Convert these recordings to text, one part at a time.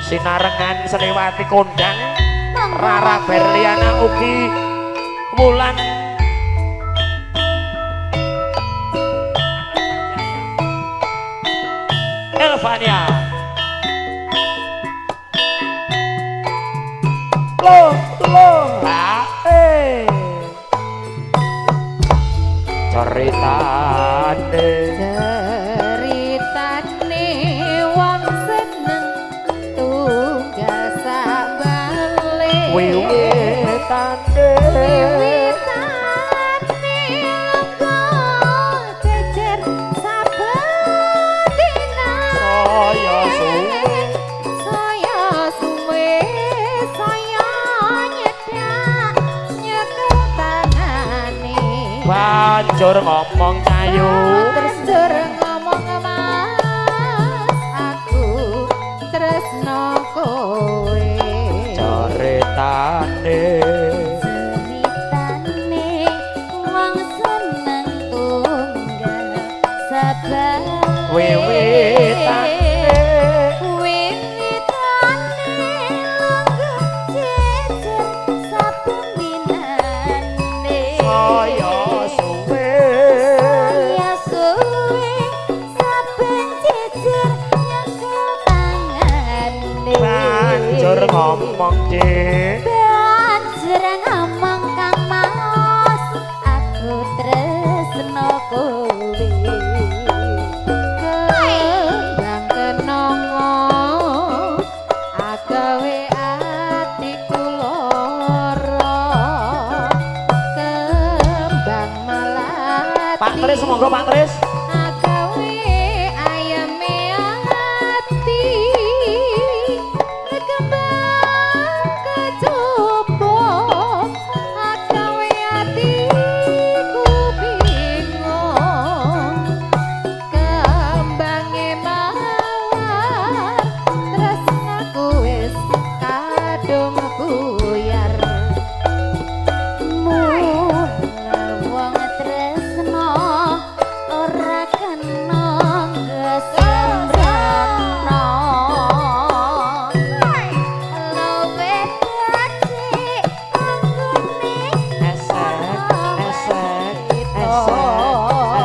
Sinarengan Seniwati kondang Rara Berliana ugi Wulan Elvania. Loh loh eh ceritane ceritane wong seneng tunggal sabale wiwitane wiwitane lungguh jejer saben dina saya suwe saya suwe saya nyedak nyekel tangane banjur ngomong cayu banjur ngomong mas aku tresno kowe ceritane ceritane wong seneng tunggal sabale wiwitane wiwitane lungguh jejer saben dinane saya suwe saya suwe saben jejer nyekel tangane banjur ngomong dik banjur ngomong kang mas aku tresno kowe kembang kenanga agawe atiku lara kembang melati Pak Tris monggo Pak Tris agawe ayame ati kembang kecubung agawe atiku bingung kembange mawar tresnaku wis kadung buyar mula wong tresno ora kena gesembrono luwih becik anggone esek esek esek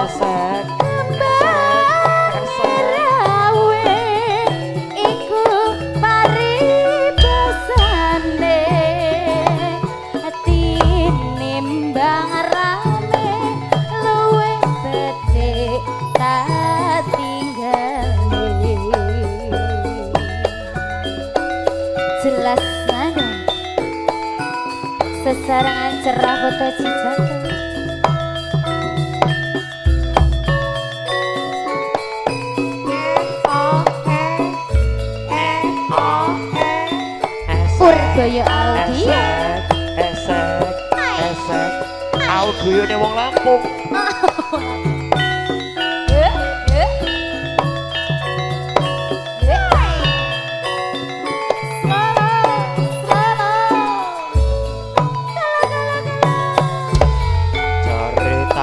esek kembang rawe iku paribasane tinimbang rame luwih becik tak tinggale jelas nada sesarangan cerah foto jejaka Purbaya Aldia esek esek esek audiyone wong Lampung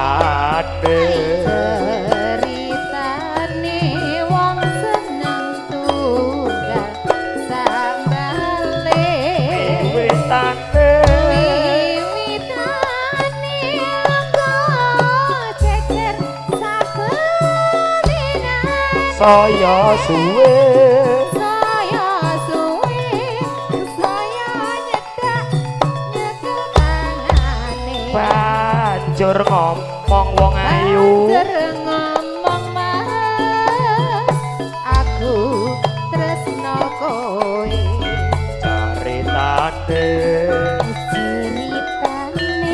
ceritane Ceritane wong seneng tunggal sambale wiwitane wiwitane lungguh jejer saben dinane saya suwe saya suwe saya nyedak nyekel tangane banjur ngomong wong ayu banjur ngomong mas aku tresno kowe ceritane ceritane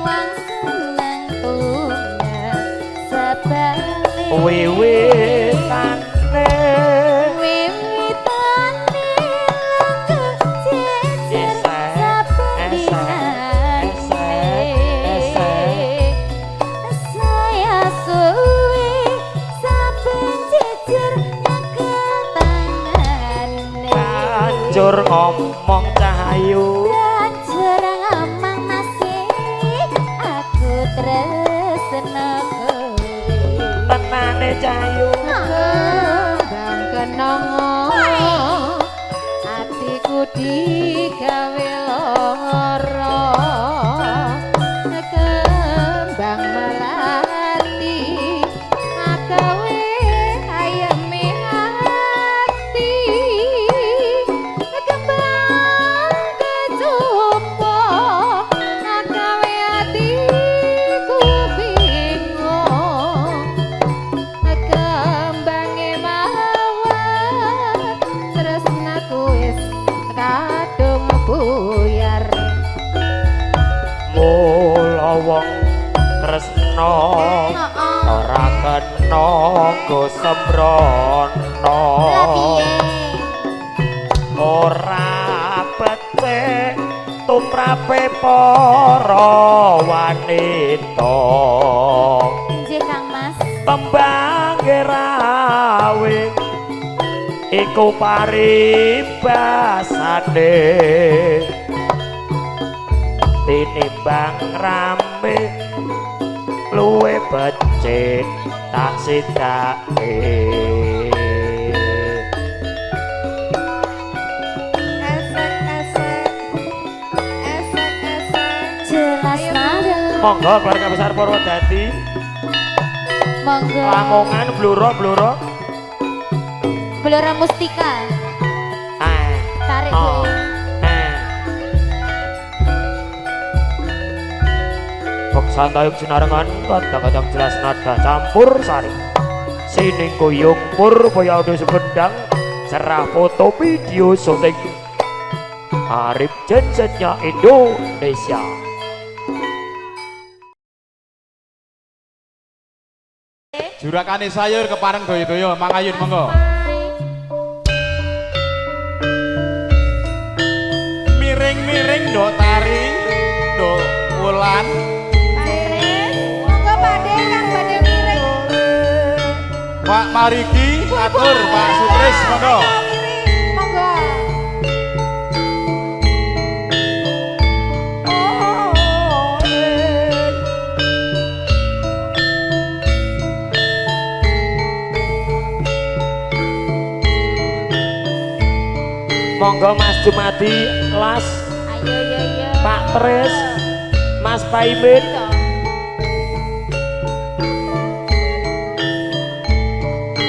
wong seneng tunggal sabale wiwitane wiwitane lungguh jejer Esek, saben esek, dinane esek, esek. saya suwe saben jejer nyekel tangane banjur ngomong cahayu banjur ngomong masih aku tresno kowe tenane cahayu kembang kenanga Digawe lara kembang melati agawe ayeme ati kembang kecopo agawe atiku bingung kembange mawar tresnaku wis kadung buyar. Mula wong tresna ora kena go sembrono. Ora becik tumrape para wanita. Nggih Kang Mas. Tembange rawe iku paribasane tinimbang rame luwe becik tak sidake. Esek esek esek esek. Jelas nada. Monggo keluarga besar Purwodadi. Monggo. Lamongan Bluro Bluro. Blora Mustika. Tarik oh. Beksantayuk sinarengan kadang-kadang jelas nada campur sari. Sining kuyung Purbaya Audio Sumedang serah foto video syuting Arif gensetnya Indonesia. Jurakane sayur kepareng doyo-doyo mangayun monggo. Miring-miring nduk tari nduk wulan. Monggo Pakde kang badhe miring. Pak Marigi atur Pak Sutris monggo. Monggo. Monggo Mas Jumadi Las. Ayo yo yo. Pak Tris, Mas Paimin.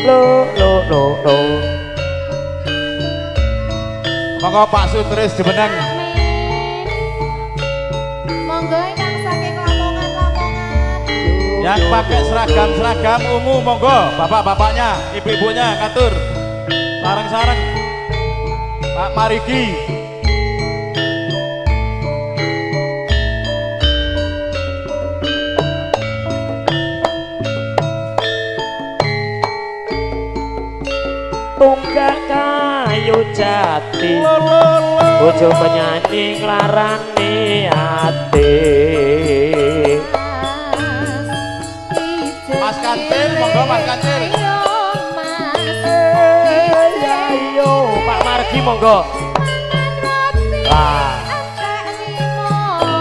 Lo lo lo lo. Monggo Pak Sutris Jumeneng. Monggo ingkang saking Lamongan-Lamongan. Yang pakai seragam-seragam ungu monggo, bapak-bapaknya, ibu-ibunya ngatur. Sareng-sareng. Pak Marigi. Tunggak kayu jati bojo penyanyi nglarani ati. Mas Kancil monggo Mas Kancil. Ayo Pak Margi monggo. Lah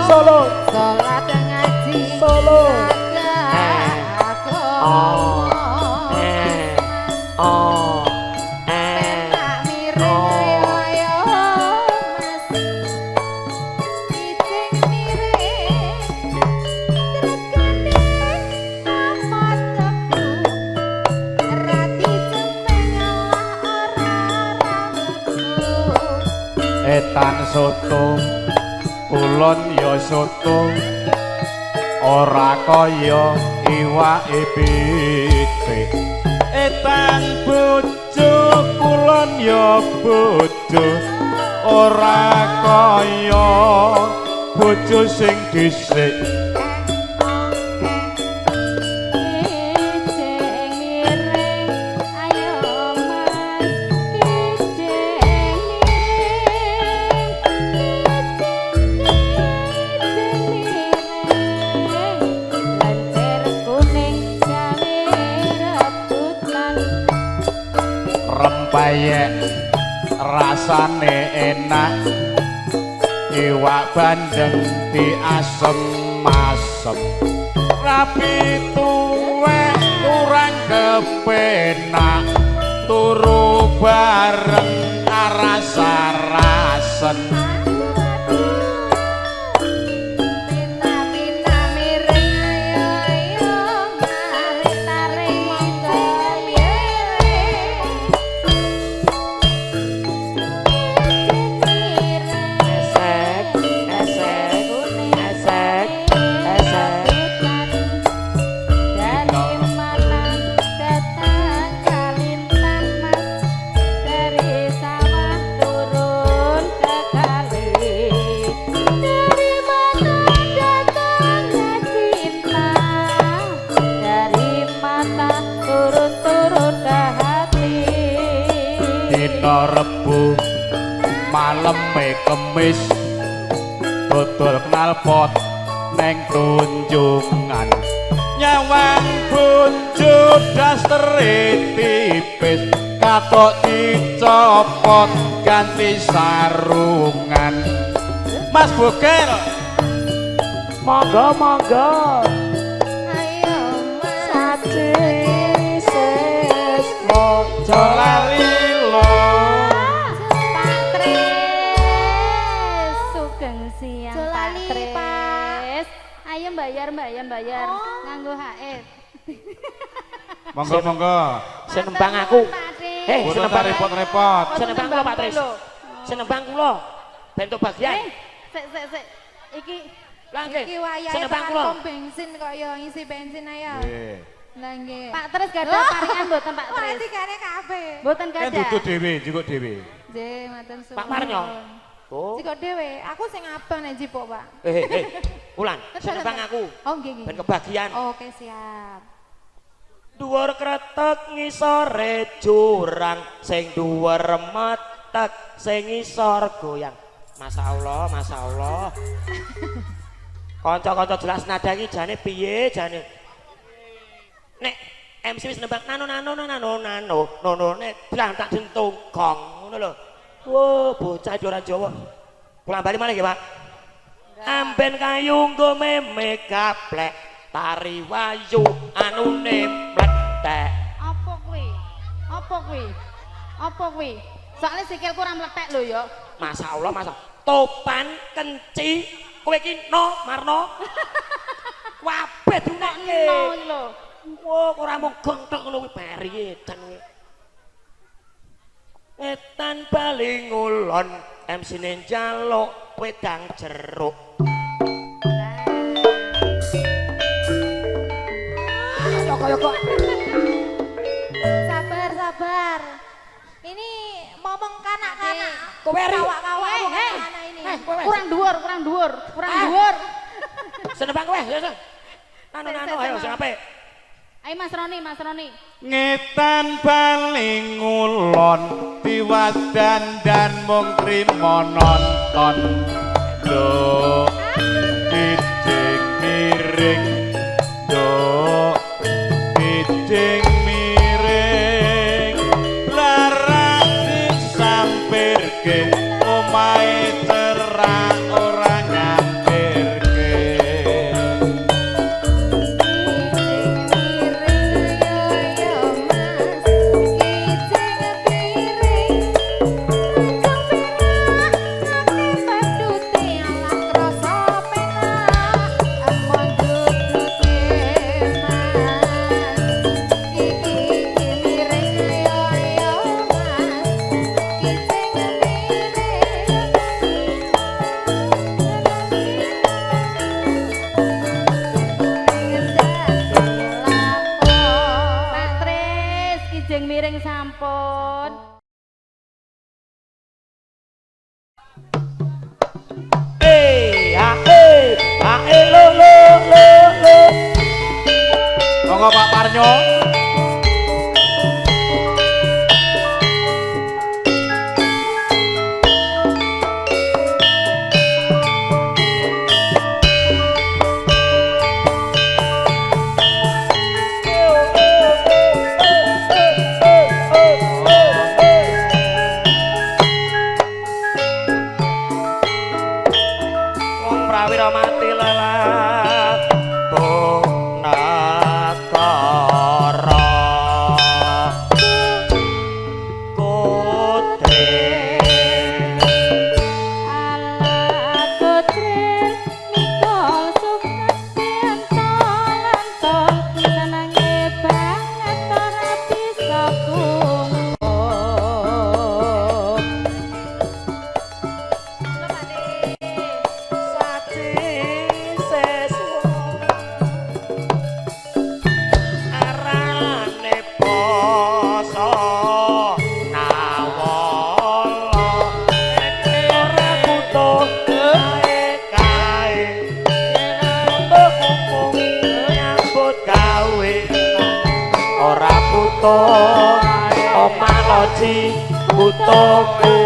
Solo salat ngaji Solo. Oh. Oh. Etan soto kulon ya soto ora kaya iwake pitik. Etan bojo kulon ya bojo ora kaya bojo sing dhisik. Rempeyek rasane enak iwak bandeng diasem-asem rapi tuwek kurang kepenak turu bareng rasa-rasan. kepanasan. Pina-pina miring ayo ayo mas tarik monggo miring. Esek, esek, esek, esek. Dari mana datang kalintang mas, dari sawah turun ke kali. Dari mana datangnya cinta, dari mata turun-turun ke hati. Dina Rebo maleme Kemis dodol knalpot neng Tunjungan, nyawang bojo dastere tipis, katok dicopot ganti sarungan. Mas Bogel Monggo monggo. Ayo mas Saci ses mojo lali lo. Pak Tris, sugeng siang Aja Pak lali, Pak. Tris. Ayo bayar, bayar, bayar. Oh. Nganggo HE. Monggo monggo. Senembang aku. Pak Tris. Eh, Boten senembang. repot-repot. Senembang kula Pak Tris. Senembang kula. Bentuk bagian. Eh, sik sik sik. Iki Lah nggih. Iki wayahe Senembang tekan kula. pom bensin kok ya ngisi bensin ayo. Nggih. Lah nggih. Pak Tris gadah paringan mboten Pak Wah, Tris? digane kabeh. Mboten Kan gadah. dudu dhewe, jikuk dhewe. Nggih, matur suwun. Pak Parnyo. Oh. Jikuk dhewe, aku sing abang nek jipuk, Pak. Eh, eh, ulang. Senembang aku. Oh, nggih nggih. Ben kebagian. Oke, siap. Dhuwur kretek ngisore jurang, sing dhuwur metek sing ngisor goyang. Masya Allah, Masya Allah. Kanca-kanca jelas nada iki jane piye jane. Nek MC wis nembang nano nano nano nano nono nek blang tak dentung gong ngono lho. Wah, bocah iki ora Jawa. Pulang bali malih nggih, Pak. Amben kayu nggo meme gaplek, tari wayu anune mlethek. Apa kuwi? Apa kuwi? Apa kuwi? Soale sikilku ora mlethek lho ya. Masya Allah, masya Allah. Topan kenci, kowe iki no marno. Kabeh diunekke. No iki lho. Wah, ora mung gong tok ngono kuwi bari edan kowe. Ngetan bali ngulon, MC-ne njaluk wedang jeruk. Ayo kaya kok. Sabar, sabar. Ini momong kanak-kanak. Kowe ri. Kawak-kawak Eh, momong eh. kanak-kanak ini. Eh, kowe. Kurang dhuwur, kurang dhuwur, kurang dhuwur. Senembang kowe, ya. Nano nano ayo sing apik. Ayo Mas Roni, Mas Roni. Ngetan bali ngulon tiwas dandan mung trimo nonton. Lho kijing miring, lho kijing miring, larak disampirke omahe cerak ora nyampirke. Kijing miring ayo ayo mas, kijing piring, rancang penak akeh badute alah krasa penak, amon dudute mas. Iki miring ayo ayo mas, kijing miring. Pak Tris, kijing miring sampun. Eh, ha eh, ha eh lo lo lo lo. Monggo Pak Parnyo. Wong prawira mati lelah. Punakara. buta omah loji butuhku.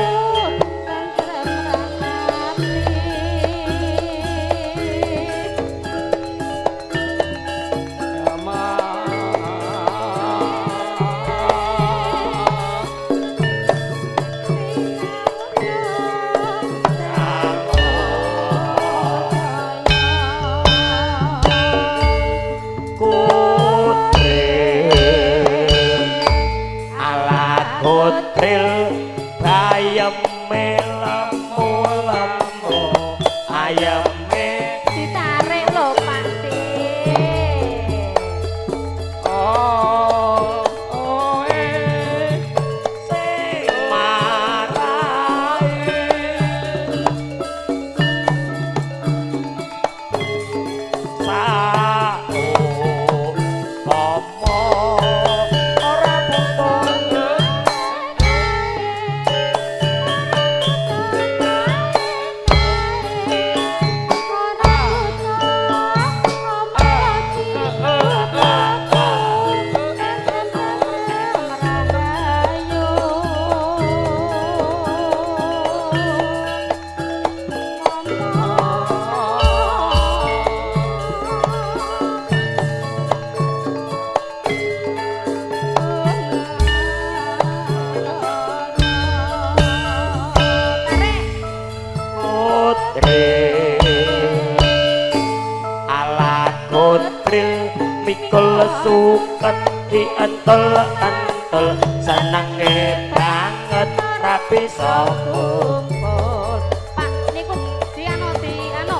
Suket dientel-entel senenge banget ra bisa kumpul. Pak niku diano tuker.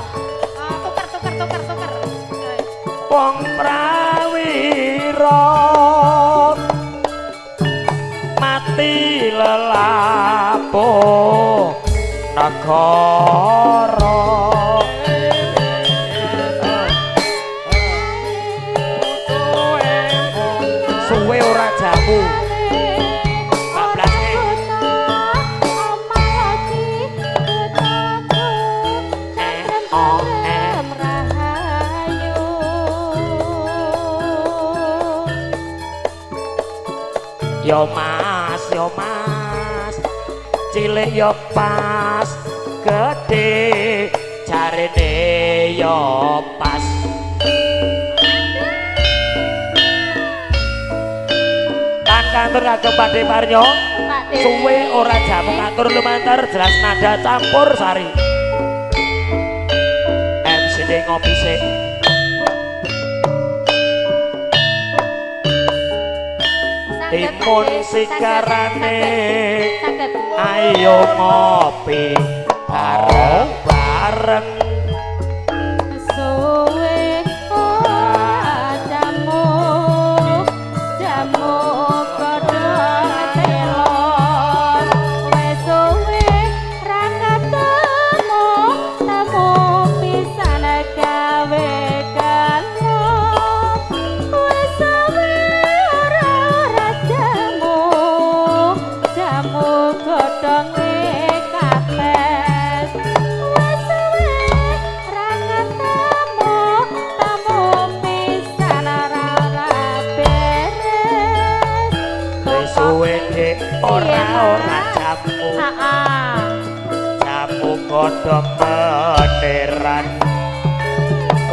Wong prawira mati lelapo negara. Suwe ora jamu bablaske yo mas, yo mas, cilik yo pas, gede jarene yo pas. Kantor kagem Pakde Parnyo, suwe ora jamu katur lumantar jelas nada campur sari. MC ne ngopi sik. Timun sikarane, ayo ngopi bareng-bareng. Suwe ora jamu, jamu godhong telo. Wes suwe ra ketemu, temu pisan gawe gelo. Wes suwe ora jamu, jamu godhong kabeh. Wes suwe ra ketemu, temu pisan ora beres. Wis suwe dik ora ora jamu, jamu godhong meniran.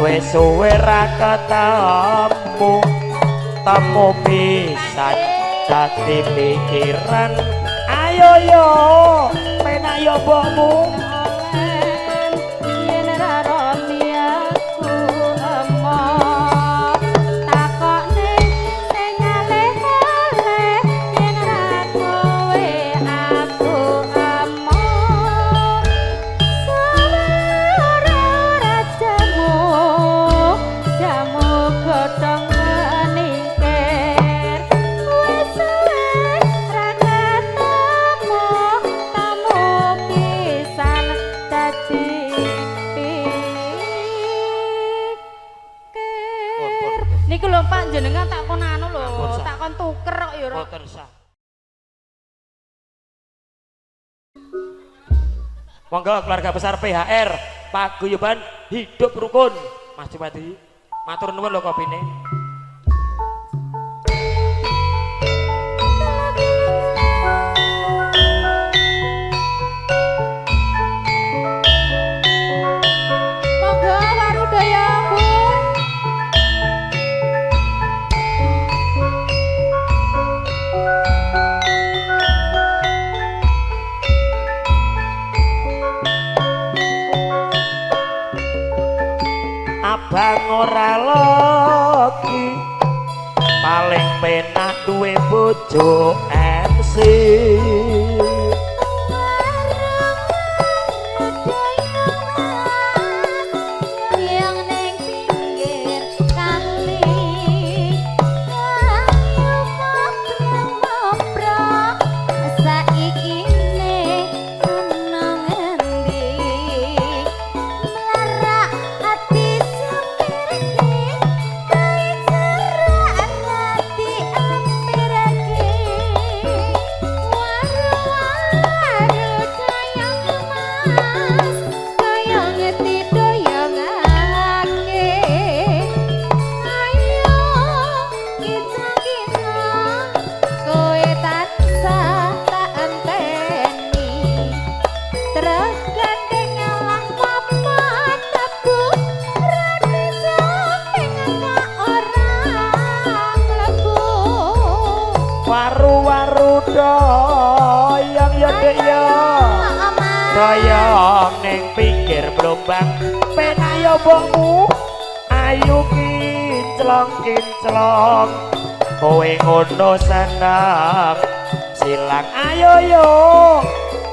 Wis suwe ra ketemu, temu pisan dadi pikiran. Ayo yo penak yo mbokmu. Yen ra roti aku emoh, takokne sing aleh-aleh. Yen ra kowe aku emoh. Suwe ora ora jamu, jamu godhong meningkir. Wis suwe ra ketemu, temu pisan dadi pikir. Niku lho Pak jenengan tak kon anu lho, tak kon tuker kok ya ora. Boten sah. Monggo keluarga besar PHR Paguyuban Hidup Rukun. Mas Jumadi, matur nuwun lho kopine. Abang ora legi paling penak duwe bojo MC. Waru-waru doyong ya dek ya, doyong ning pinggir blombang penak ya mbokmu ayu kinclong kinclong kowe ngono seneng silang ayo yo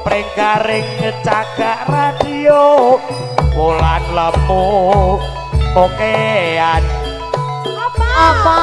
pring garing cagak radio wulan lemu okean apa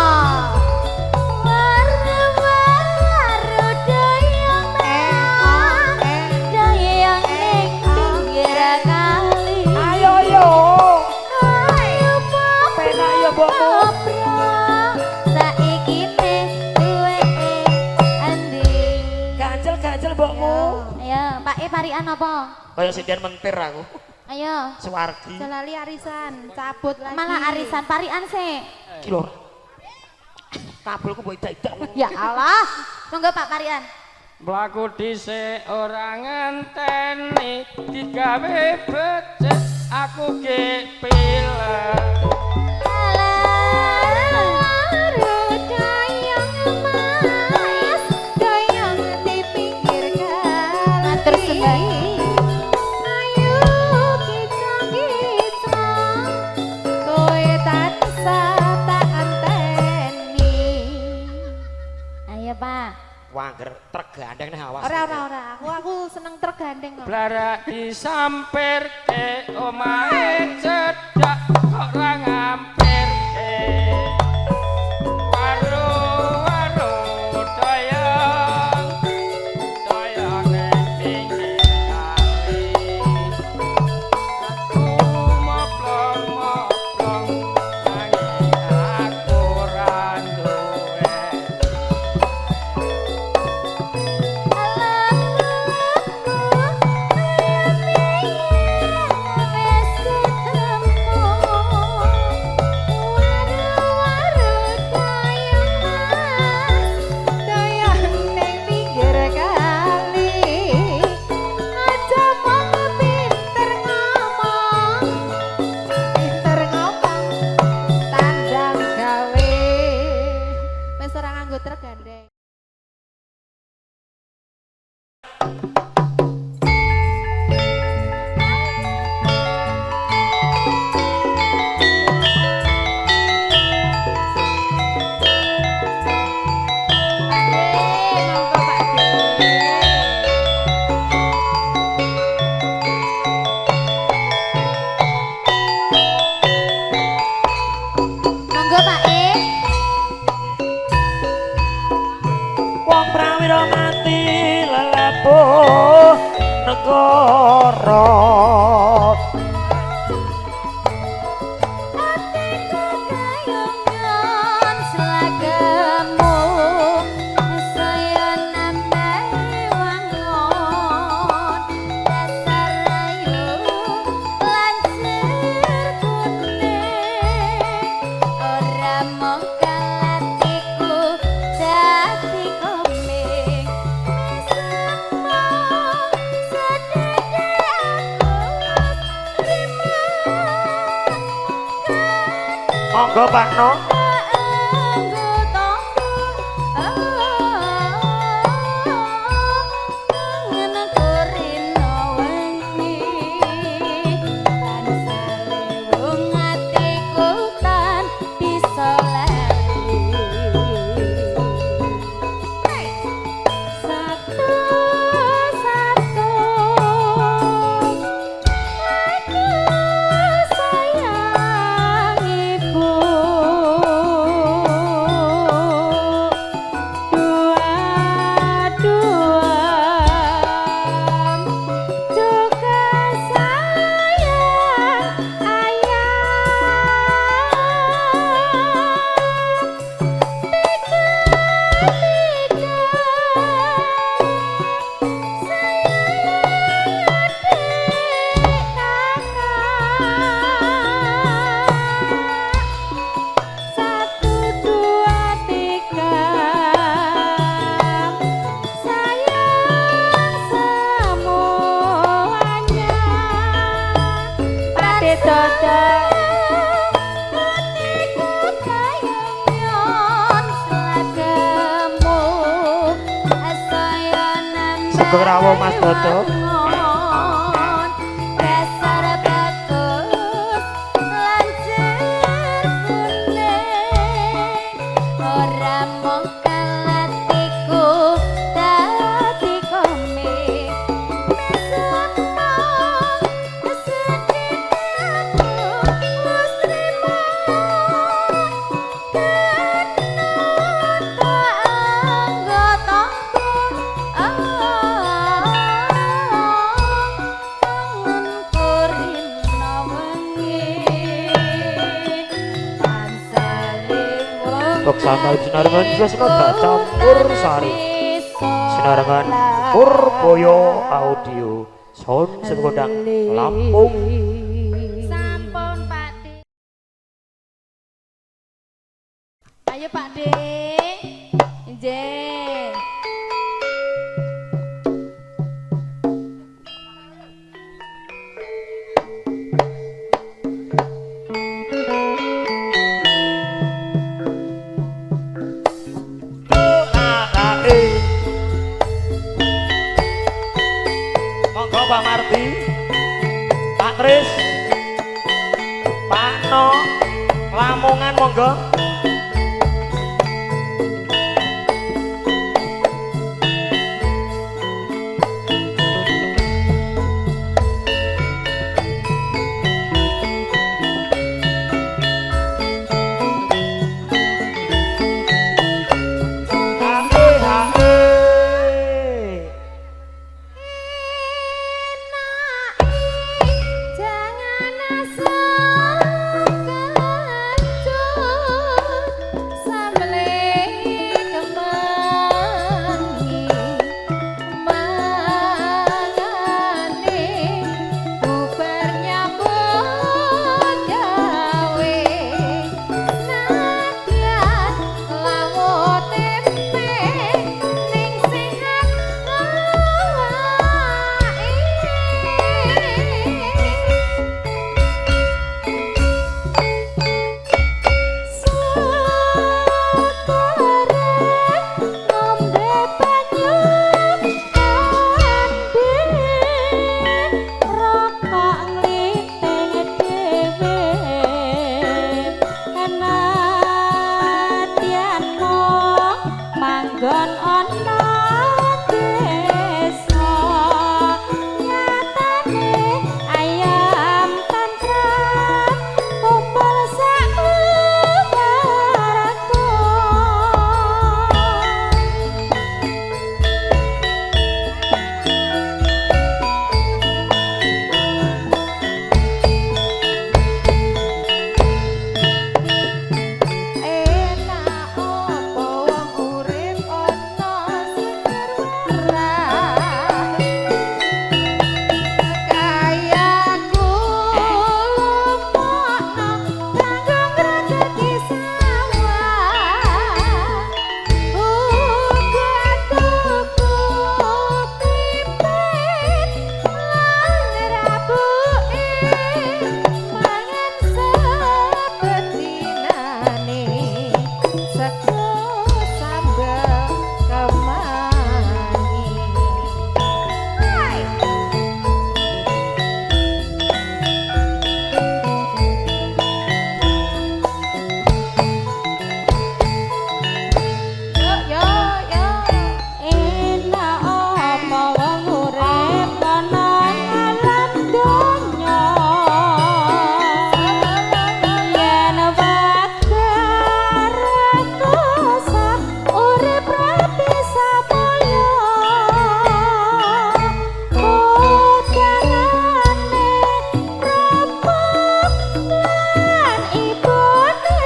parian apa? Kaya sindian mentir aku. Ayo. Suwargi. Selali arisan, cabut lagi. Malah arisan parian sih. Iki lho. Kabelku mbok idak-idak. Ya Allah. Monggo Pak parian. Mlaku dhisik ora ngenteni digawe becik aku ge pilek. Wangger trek gandeng nih awas. Ora ora ora, aku seneng trek gandeng kok. Blarak disampirke omahe cedhak kok ora ngampirke. Waru-waru doyong doyong ning pinggir kali. Aku moplong-moplong nanging aku ora duwe. Negara atiku kayungan selagemu saya nambah wangun dasar ayu lancir kuning ora mung kalatiku dadi koming Monggo Pak No. Sugeng rawuh Mas Dodo. Dasar bagus lanjir kuning ora mung kalatiku dadi komik mesakno sedih aku wis trimo Laksana sinarengan Sasmata campur sari. Sinarengan Purboyo Audio Sound Sekondang Lampung. Sampun Pak D. Ayo Pak D. Nggih. Monggo Pak Mardi, Pak Tris, Pak No, Lamongan monggo. Hae, hae. Jangan asal kelanjut sambele kemangi mangane bubar nyambut gawe nadyan lawo tempe ning sehat awake. Sekarang ngombe banyu kandhe rokok nglinting dhewe nadyan mung manggon ana desa nyatane ayam tantram kumpul sak keluarga. Enak opo wong urip ana seger waras kayaku lupokno kanggo ngredegi sawah uga tuku pipit lan rabuke mangan sebetinane sego sambel kemangi. Hai. Yo yo yo. Enak apa wong urip ana alam donya yen wekdar rekoso urip ra bisa mulya utangane rama lan ibune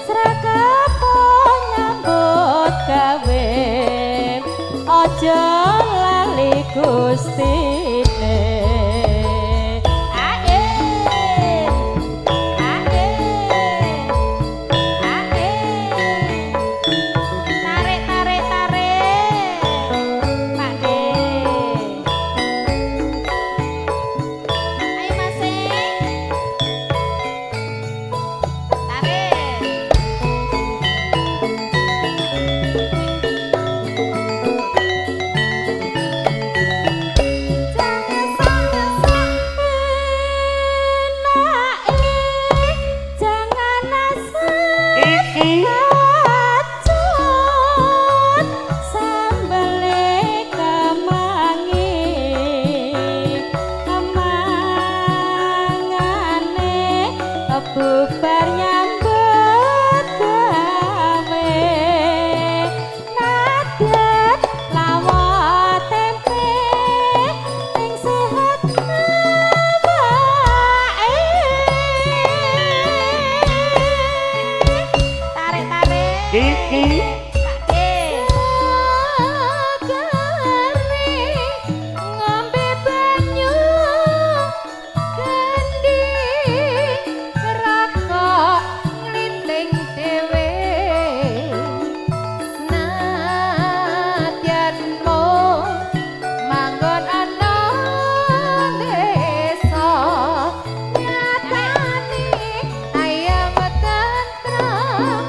sregep nyambut gawe aja lali gustine. Ae ae ae Tarik tarik tarik. Pak D. Ayo Mas. Tarik. Bubar nyambut gawe nadyan lawuh tempe ing sehat awake. Tarik-tarik. Kiki Pak D. Segere ngombe banyu kendi rokok nglinting dhewe nadyan mung manggon ana desa nyatane ayem tentrem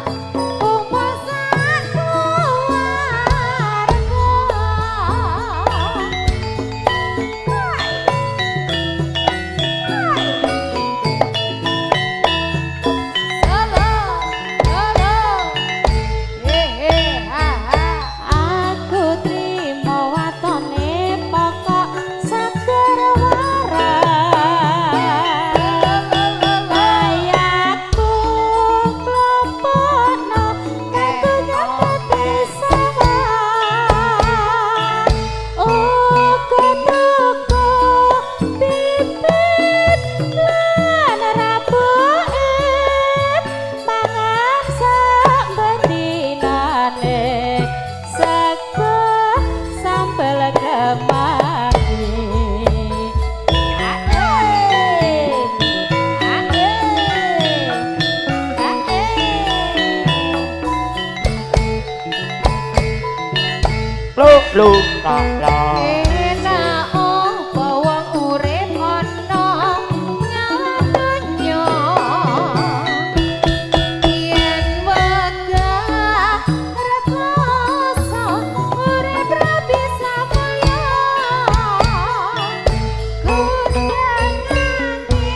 kumpul sak keluarga. Solo. Solo. He he ha ha. Aku trimo watone pokok seger waras. Layaku klopono kanggo nyambut sawah. Uga tuku bibit lan rabuke mangan sak bendinane sego sambel kemangi. Lu lu la la. Enak apa wong urip ana ngadonya yen wegah rekoso urip ra bisa mulya kundangane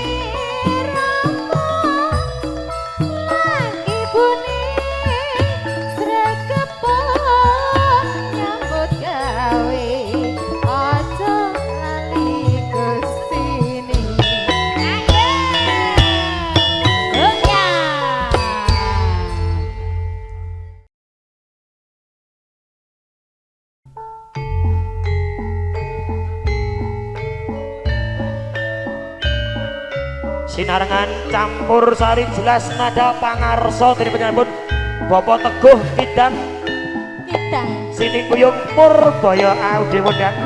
rama lan ibune sregep nyambut gawe aja lali Gustine. Ya. Sinarengan campur sari jelas nada pangarsa dening panjenenganipun Bapak Teguh Kidang Kidang. Siti Kuyung Purbaya Aude Wendang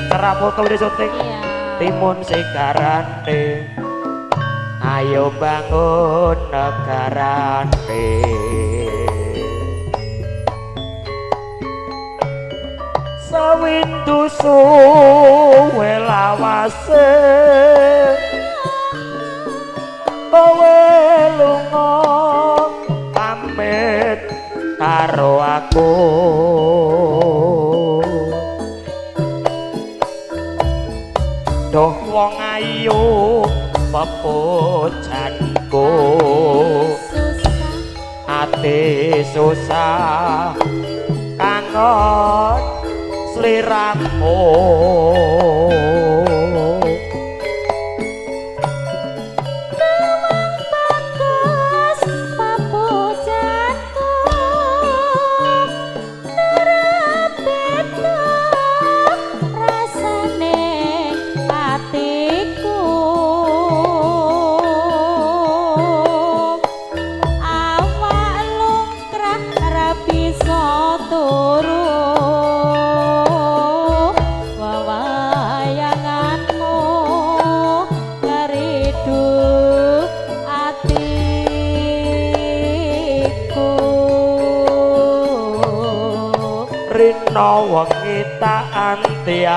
Cerapoto wis syuting Iya. timun segarane ayo bangun negarane sawindu suwe lawase kowe lunga pamit karo aku. Duh wong ayu pepujanku Susah ati susah kangen sliramu. Bagus papujanku nerapetno rasane atiku awak lungkrah ra bisa turu wawayanganmu ngeridu atiku. Rina wengi tak anti-anti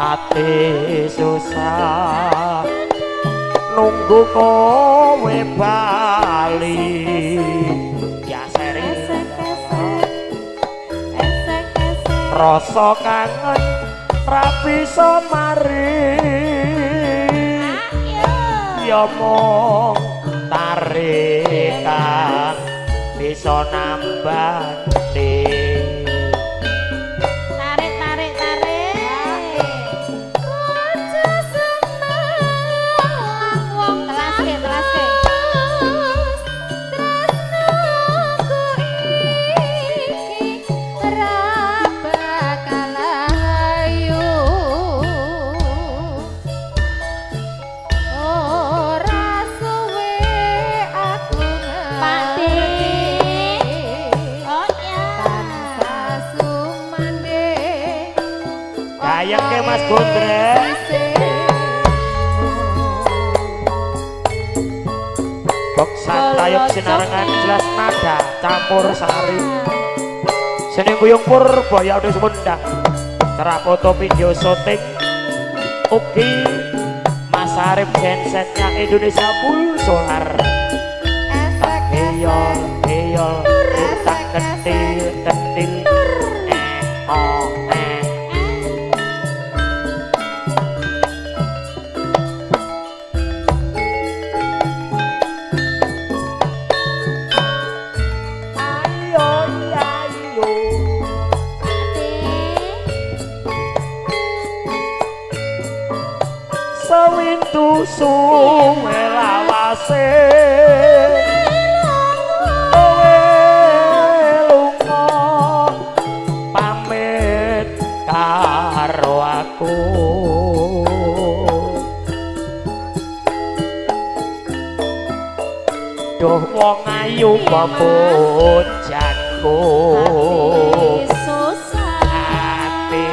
ati susah nunggu kowe bali biasane rasa kangen ra bisa mari ya mung tarikan bisa nambani. Tarik tarik tarik. Aja seneng Mas Gondrek. Boksan tayub sinarengan jelas nada campur sari. Seni guyung purbaya udah sumendang. Terapoto video syuting ugi Mas Arif gensetnya Indonesia full solar. Eyol eyol tak ketil ketil eh oh eh. Ayo ayo sewintu suwe lawase kowe lunga pamit karo aku. Duh wong ayu pepujanku, ati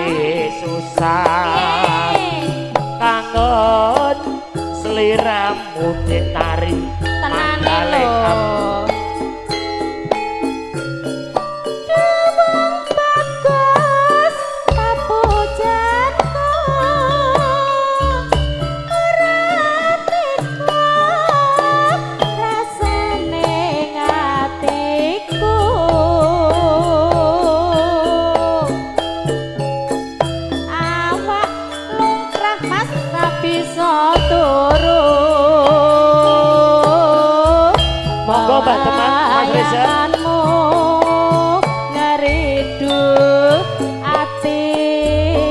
susah kangen seliramu ditari Tenane lho. Dawang bagus papujanku ora tega rasane atiku. Awak lungkrah Mas ra bisa turu. Monggo Mbah Teman Mas Reza. Bayanganmu ngeridu atiku.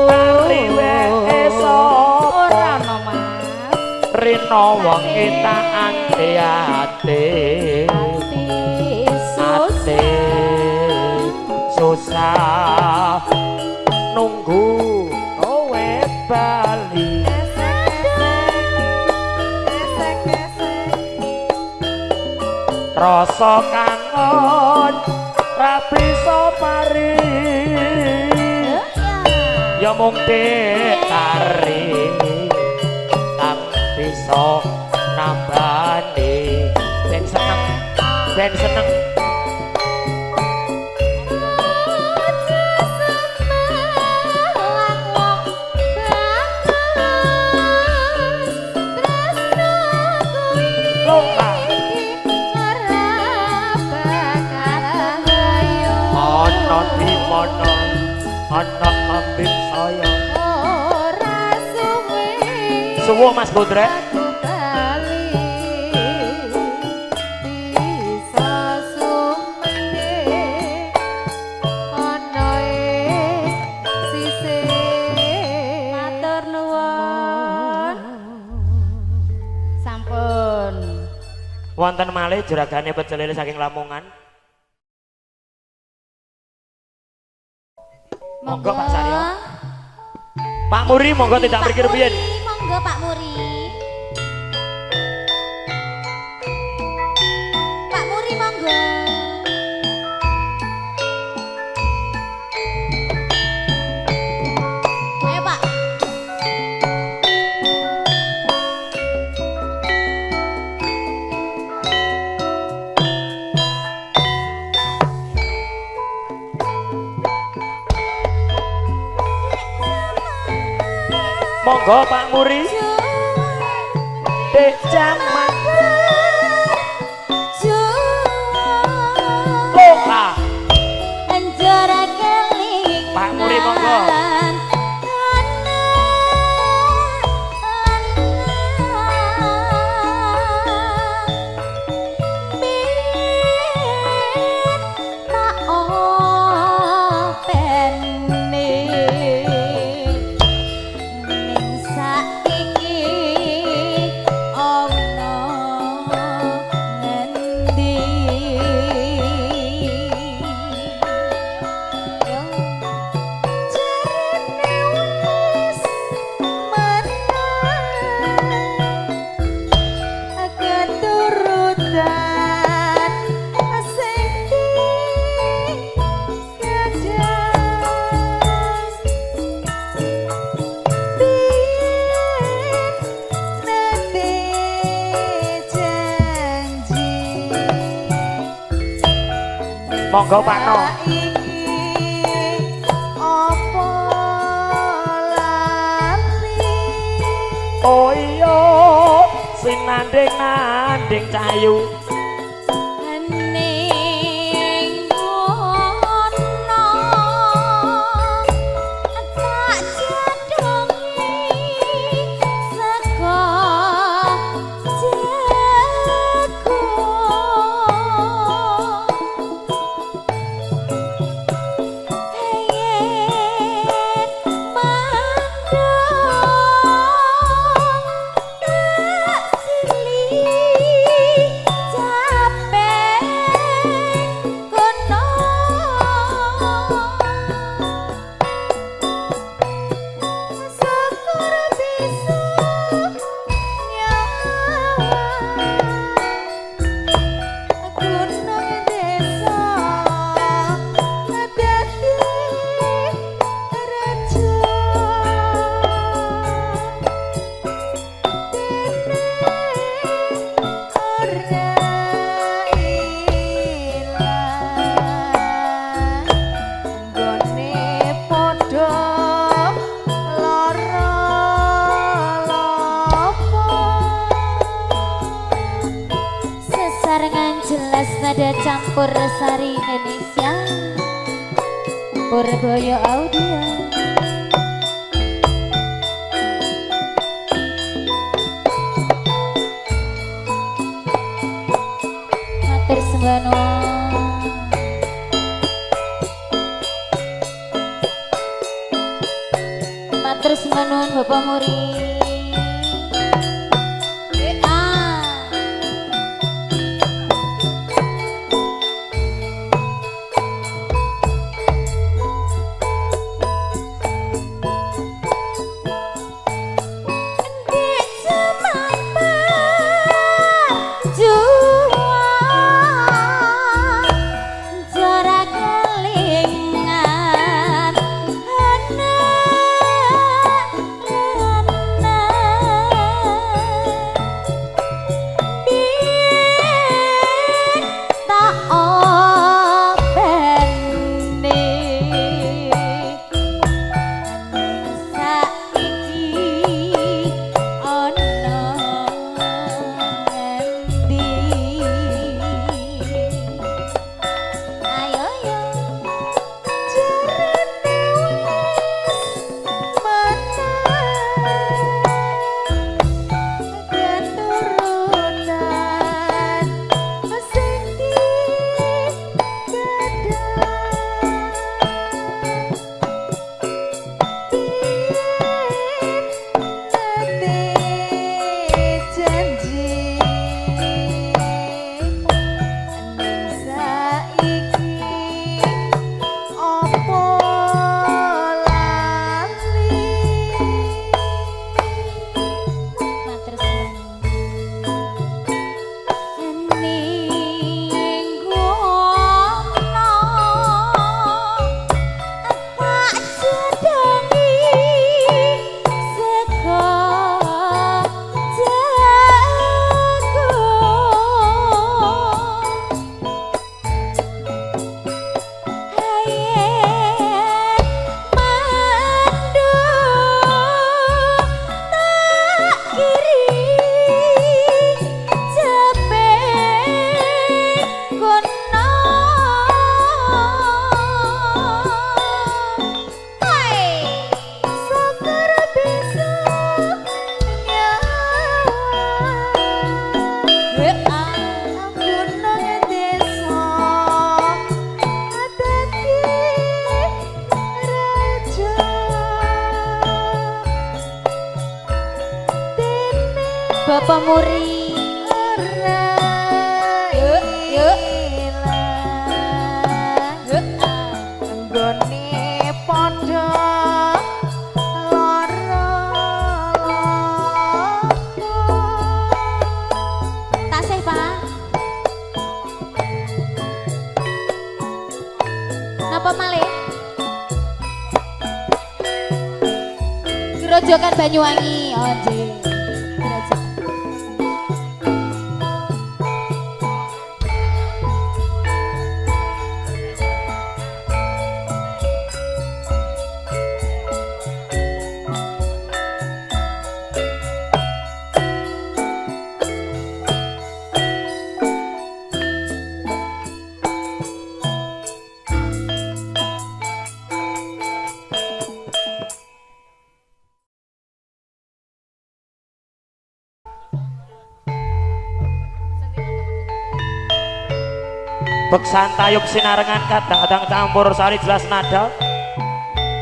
Tari wae sapa Ora no Mas. rino wengi tak ati-ati. Ati Ati susah nunggu kowe bali. Rasa kangen ra bisa pari. Ya mung ditari kang bisa nambani. Ben seneng, ben seneng. Loka ana di mana ana ambing saya. Suwuh Mas Gondrek. Matur nuwun. Sampun. Wonten malih juragane pecel lele saking Lamongan. Monggo Pak Saryo. Pak Muri monggo tidak Pak mriki rumiyin. Muri, monggo Pak Muri. Pak Muri monggo. Ayo Pak. Monggo Pak Muri. Dek jaman loka. Pak Muri monggo. Saiki ono Monggo Pak No. Saiki apa lali? Oh iya, sinanding-nanding cahayu. Ning ngono tak jadongi sego jago yen mandong tak silih capek kono Syukur bisa nyawa gunung desa dadi raja dene ora ilang nggone padha lara lopo. Sesarengan jelas nada campur sari Indonesia Purboyo Audio. Matur sembah nuwun. Matur sembah nuwun Bapak Muri. Ah. Ndek jaman perjuang jora kelingan anak lanang biyen tak openi saiki ana ngendi. Ayo yo Jarene wis menang keturunan sing digadang biyen nate janji ning saiki apa lali. Matur suwun. Ning ngono tak jedongi sego jago Hayen mandung tak kiri cepet kono. Hai. Syukur bisa nyawa gunung desa dadi raja dene Bapak Muri. ora Yuk, yuk. ilang nggone padha lara lopo. Tasih, Pak. Napa malih? Grojogan Banyuwangi. Oh, nggih. Grojogan. Beksan tayub sinarengan kadang-kadang campur sari jelas nada.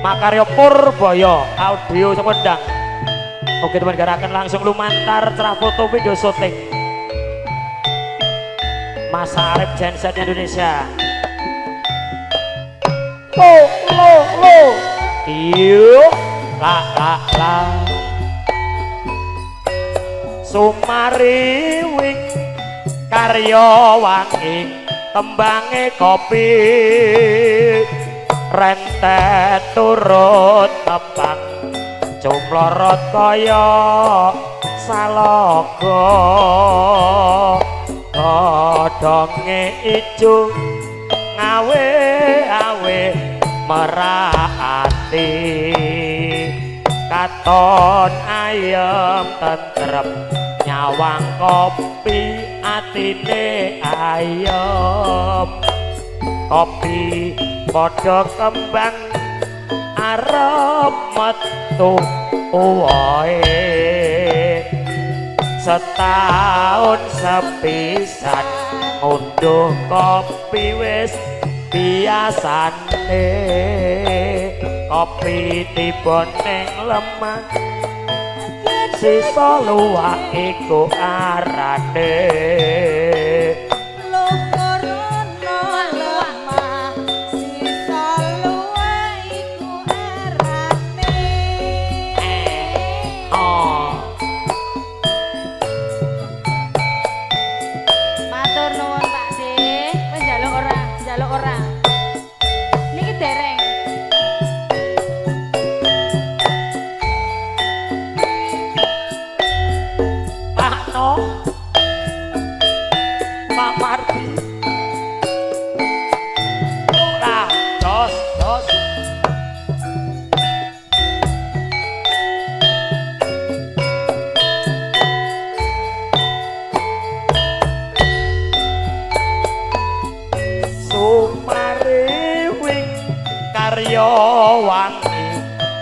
Makaryo Purboyo audio Sumedang. Oke teman gerakan langsung lumantar cerah foto video syuting. Mas Arif genset Indonesia. Lo lo lo. Yuk la la la. Sumariwing karya wangi tembange kopi rentet turut tebang jumlorot kaya salaga godhonge ijo ngawe awe merak ati katon ayem tentrem nyawang kopi atine ayem kopi padha kembang arep metu uwohe setahun sepisan ngunduh kopi wis biasane kopi tiba ning lemah sisa luwak iku arane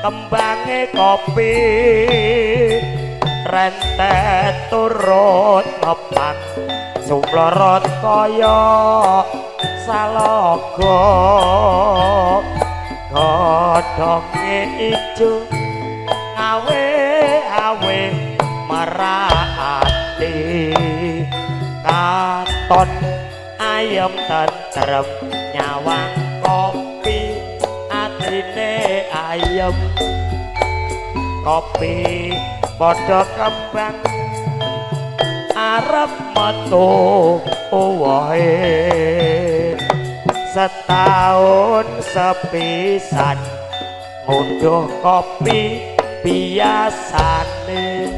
tembange kopi rentet turut ngepang sumlorot kaya salaga godhonge ijo ngawe awe merak ati katon ayem tentrem nyawang kopi atine ayem kopi padha kembang arep metu uwohe setahun sepisan ngunduh kopi biasane.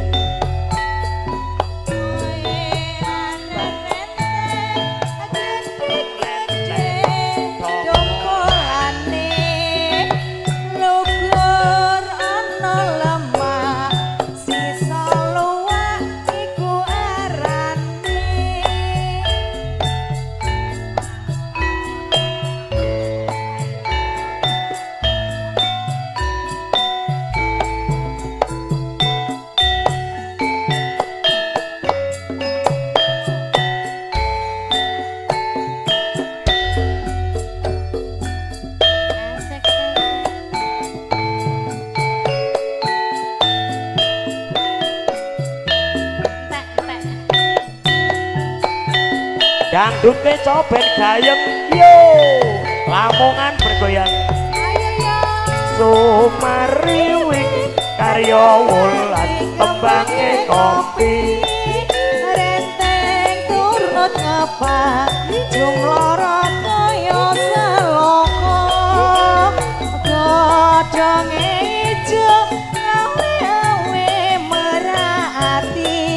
Dangdut kecoben gayeng yo Lamongan bergoyang sumariwing karya wulan tembange kopi renteng turut ngepak jumlorot kaya seloko godhonge ijo awe-awe merak ati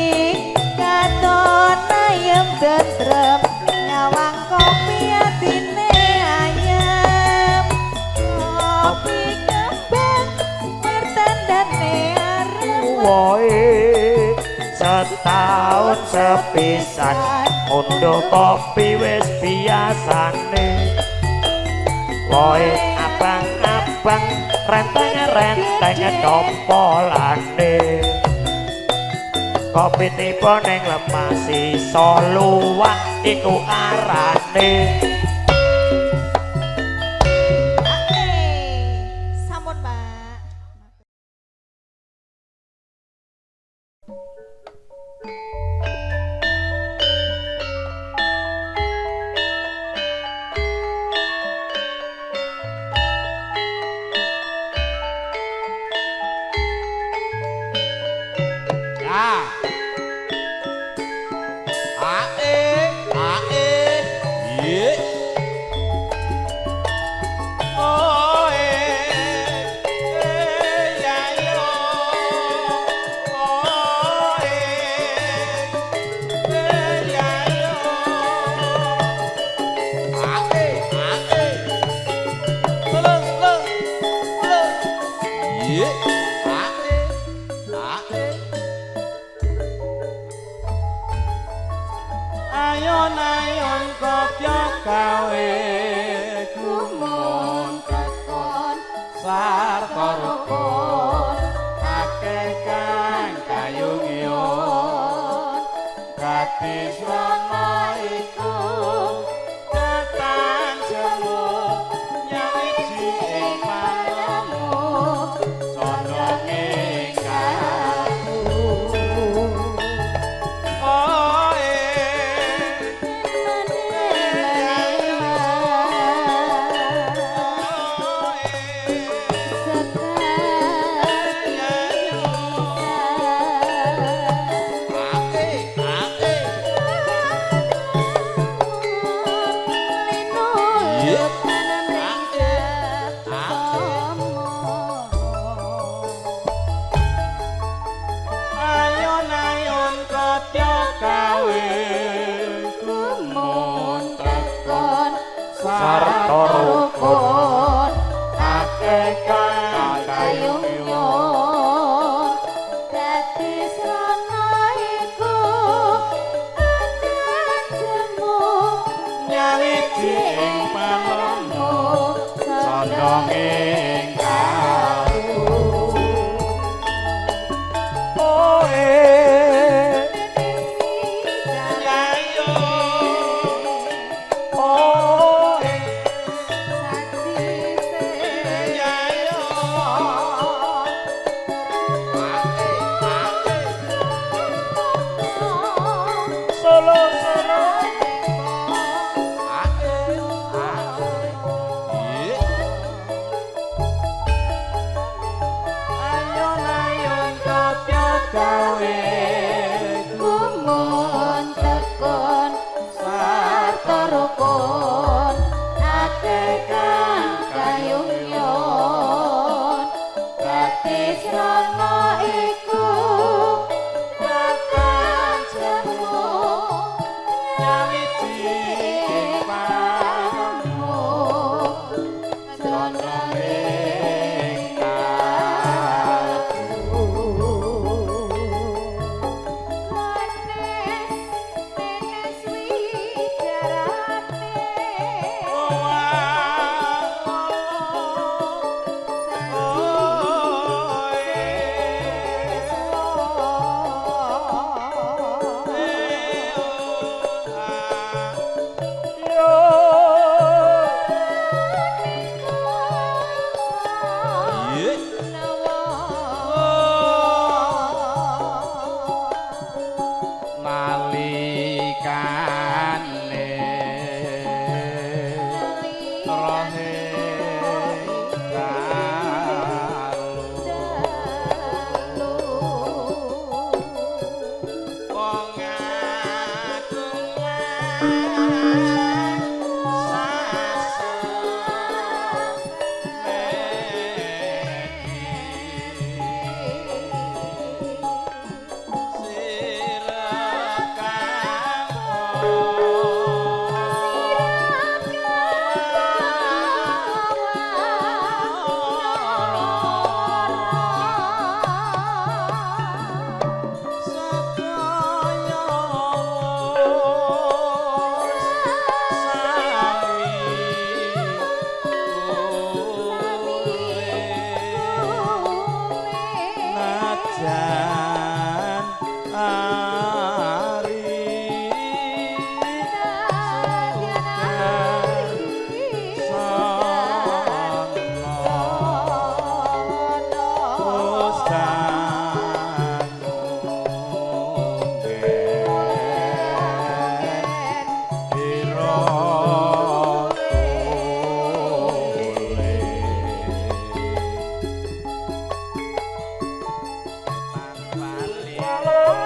katon ayem tentrem nyawang kopi atine ayem kopi kembang martandane arep woe setahun sepisan unduh kopi wis biasane woe abang-abang renteng-renteng dompolane kopi tiba ning lemah sisa luwak iku arane. A A E A E Y O E E ya yo O E E ya yo A E A E Lo lo lo Y A E A E Ayon ayon kopyo gawe Gumun tekon sarta rukun akeh kang kayungyon dadi srana iku ketan jemu nyawiji ing panemu condonge kaku oh Ayon ayon kopyo gawe Gumun tekon sarta rukun akeh kang kayungyon dadi srana iku akan jemu nyawiji ing panemu condonge kalbu oh eh yayo oh eh yayo Solo solo Ayon ayon kopyo gawe Gumun tekon sarta rukun akeh kang kayungyon dadi srana iku tekan jemu nyawiji ing panemu condonge kalbu Manis menes wijarane Nalikane rohe dalu wong agungan Najan ari Solo.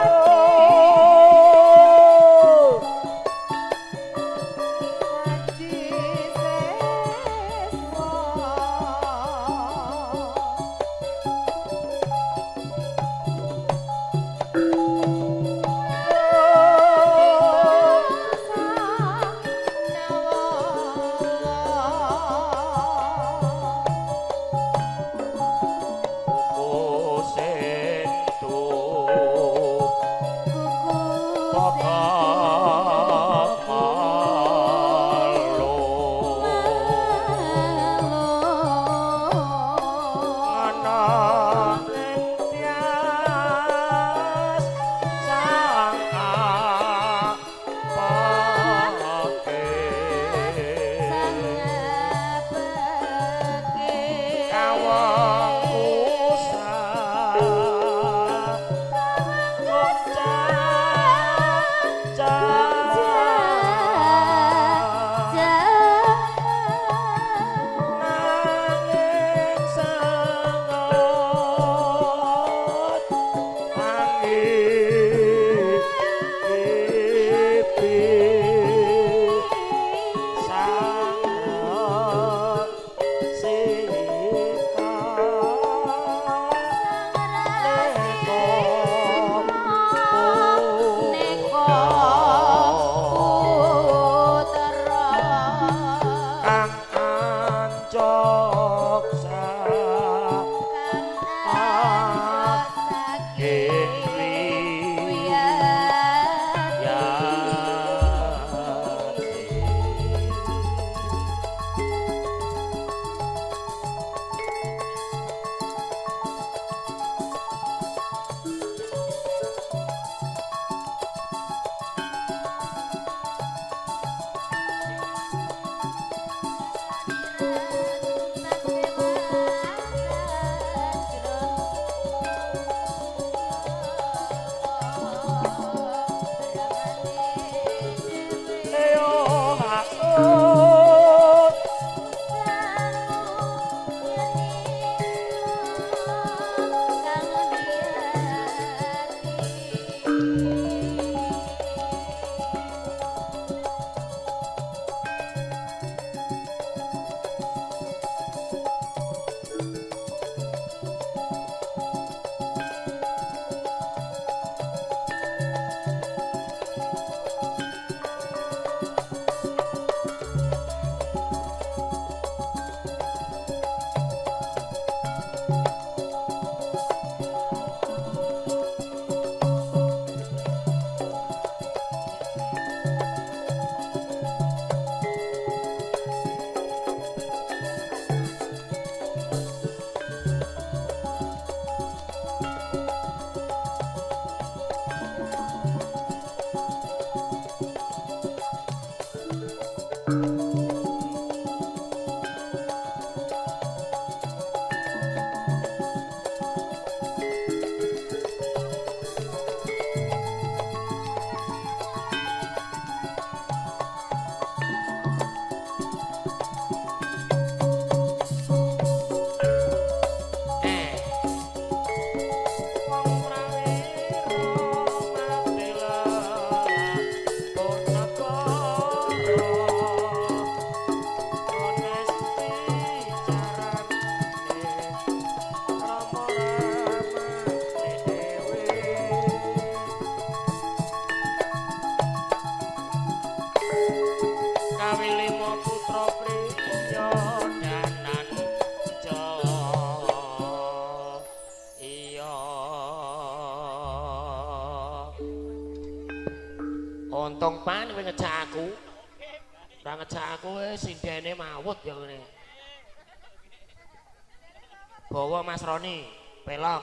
Untung pan kowe ngejak aku. Ora ngejak aku wis sindene mawut ya ngene. Bawa Mas Roni, pelok.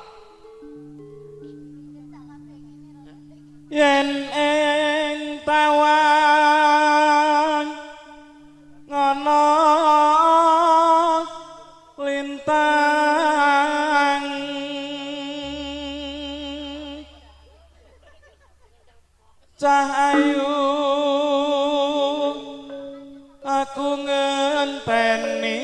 Yen ing tawang ngono lintang cah ayu aku ngenteni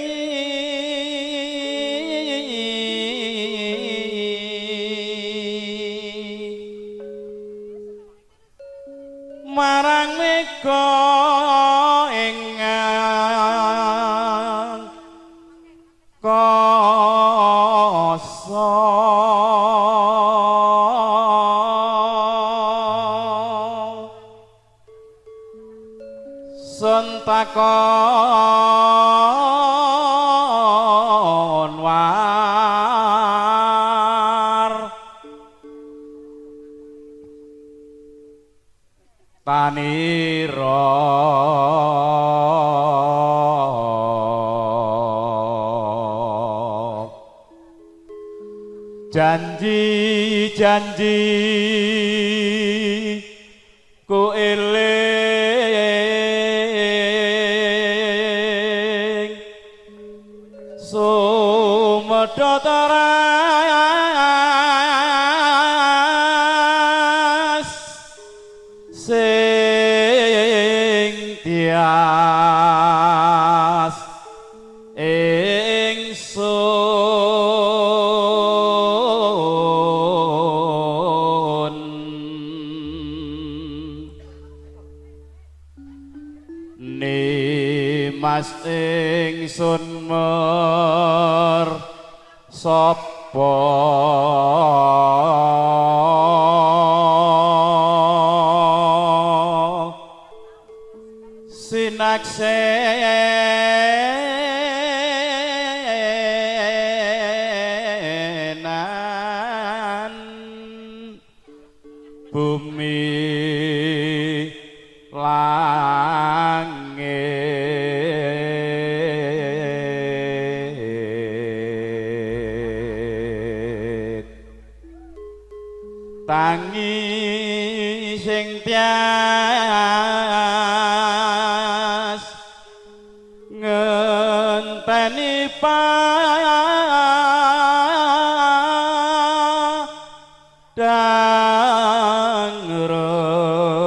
marang mega ing angkasa sentakon war tanira janji-janji ku eling sumedha teras sing tias ingsun nimas ingsun mer sapa sinaksenan bumi langit tangi sing tias ngenteni padang rembulan.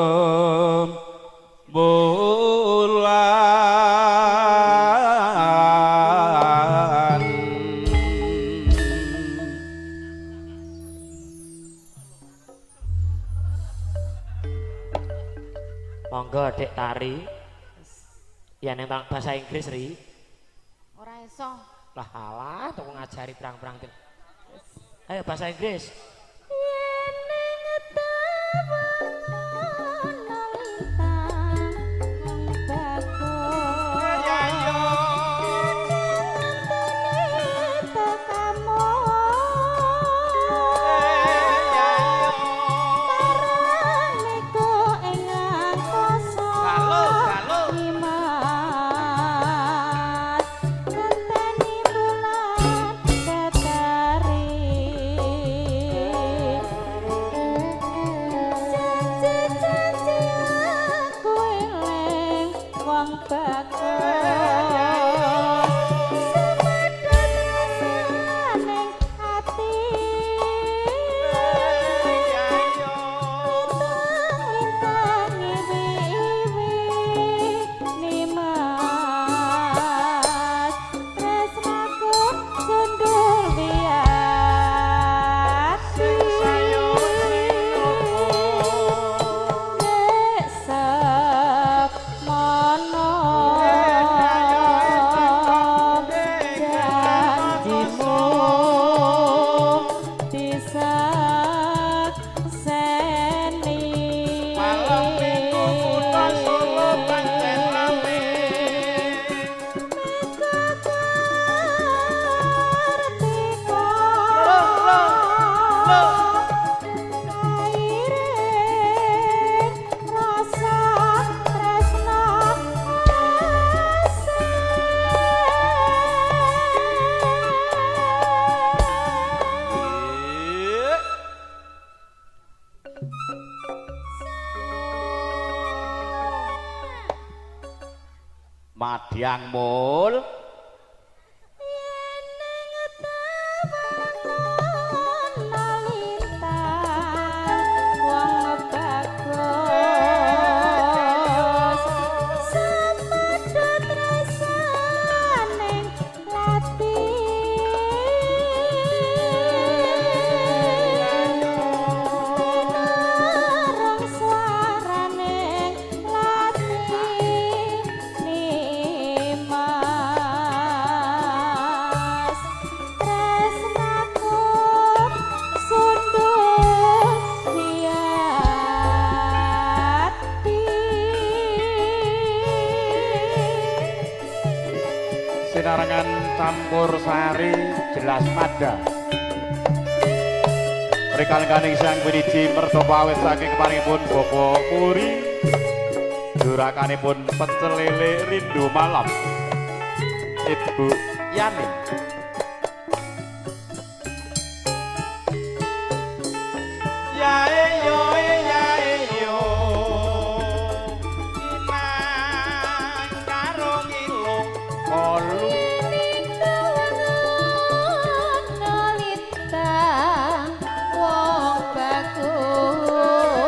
Monggo Dek Tari. Ya neng bahasa Inggris ri. Ora iso. Lah alah tuku ngajari perang-perang. Ayo bahasa Inggris. Yen ning tawang ana lintang mung bakul tekamu marang mega ing angkasa Imas ngenteni bulan batari. Madyang Mul. Yen ning tawangan lintang wong bagus sapadha tresane lati tinarung suarane lati nimas tresnaku sundul wiyati. Sinarengan campur sari jelas pada. Rekan-rekaning sang Winiji mertopo awit saking keparingipun Bapak Muri. Jurakanipun pecel lele rindu malam. Ibu Yani. Ya yo ya yo Inang karo ngilung Kolu Tawangan lintang wong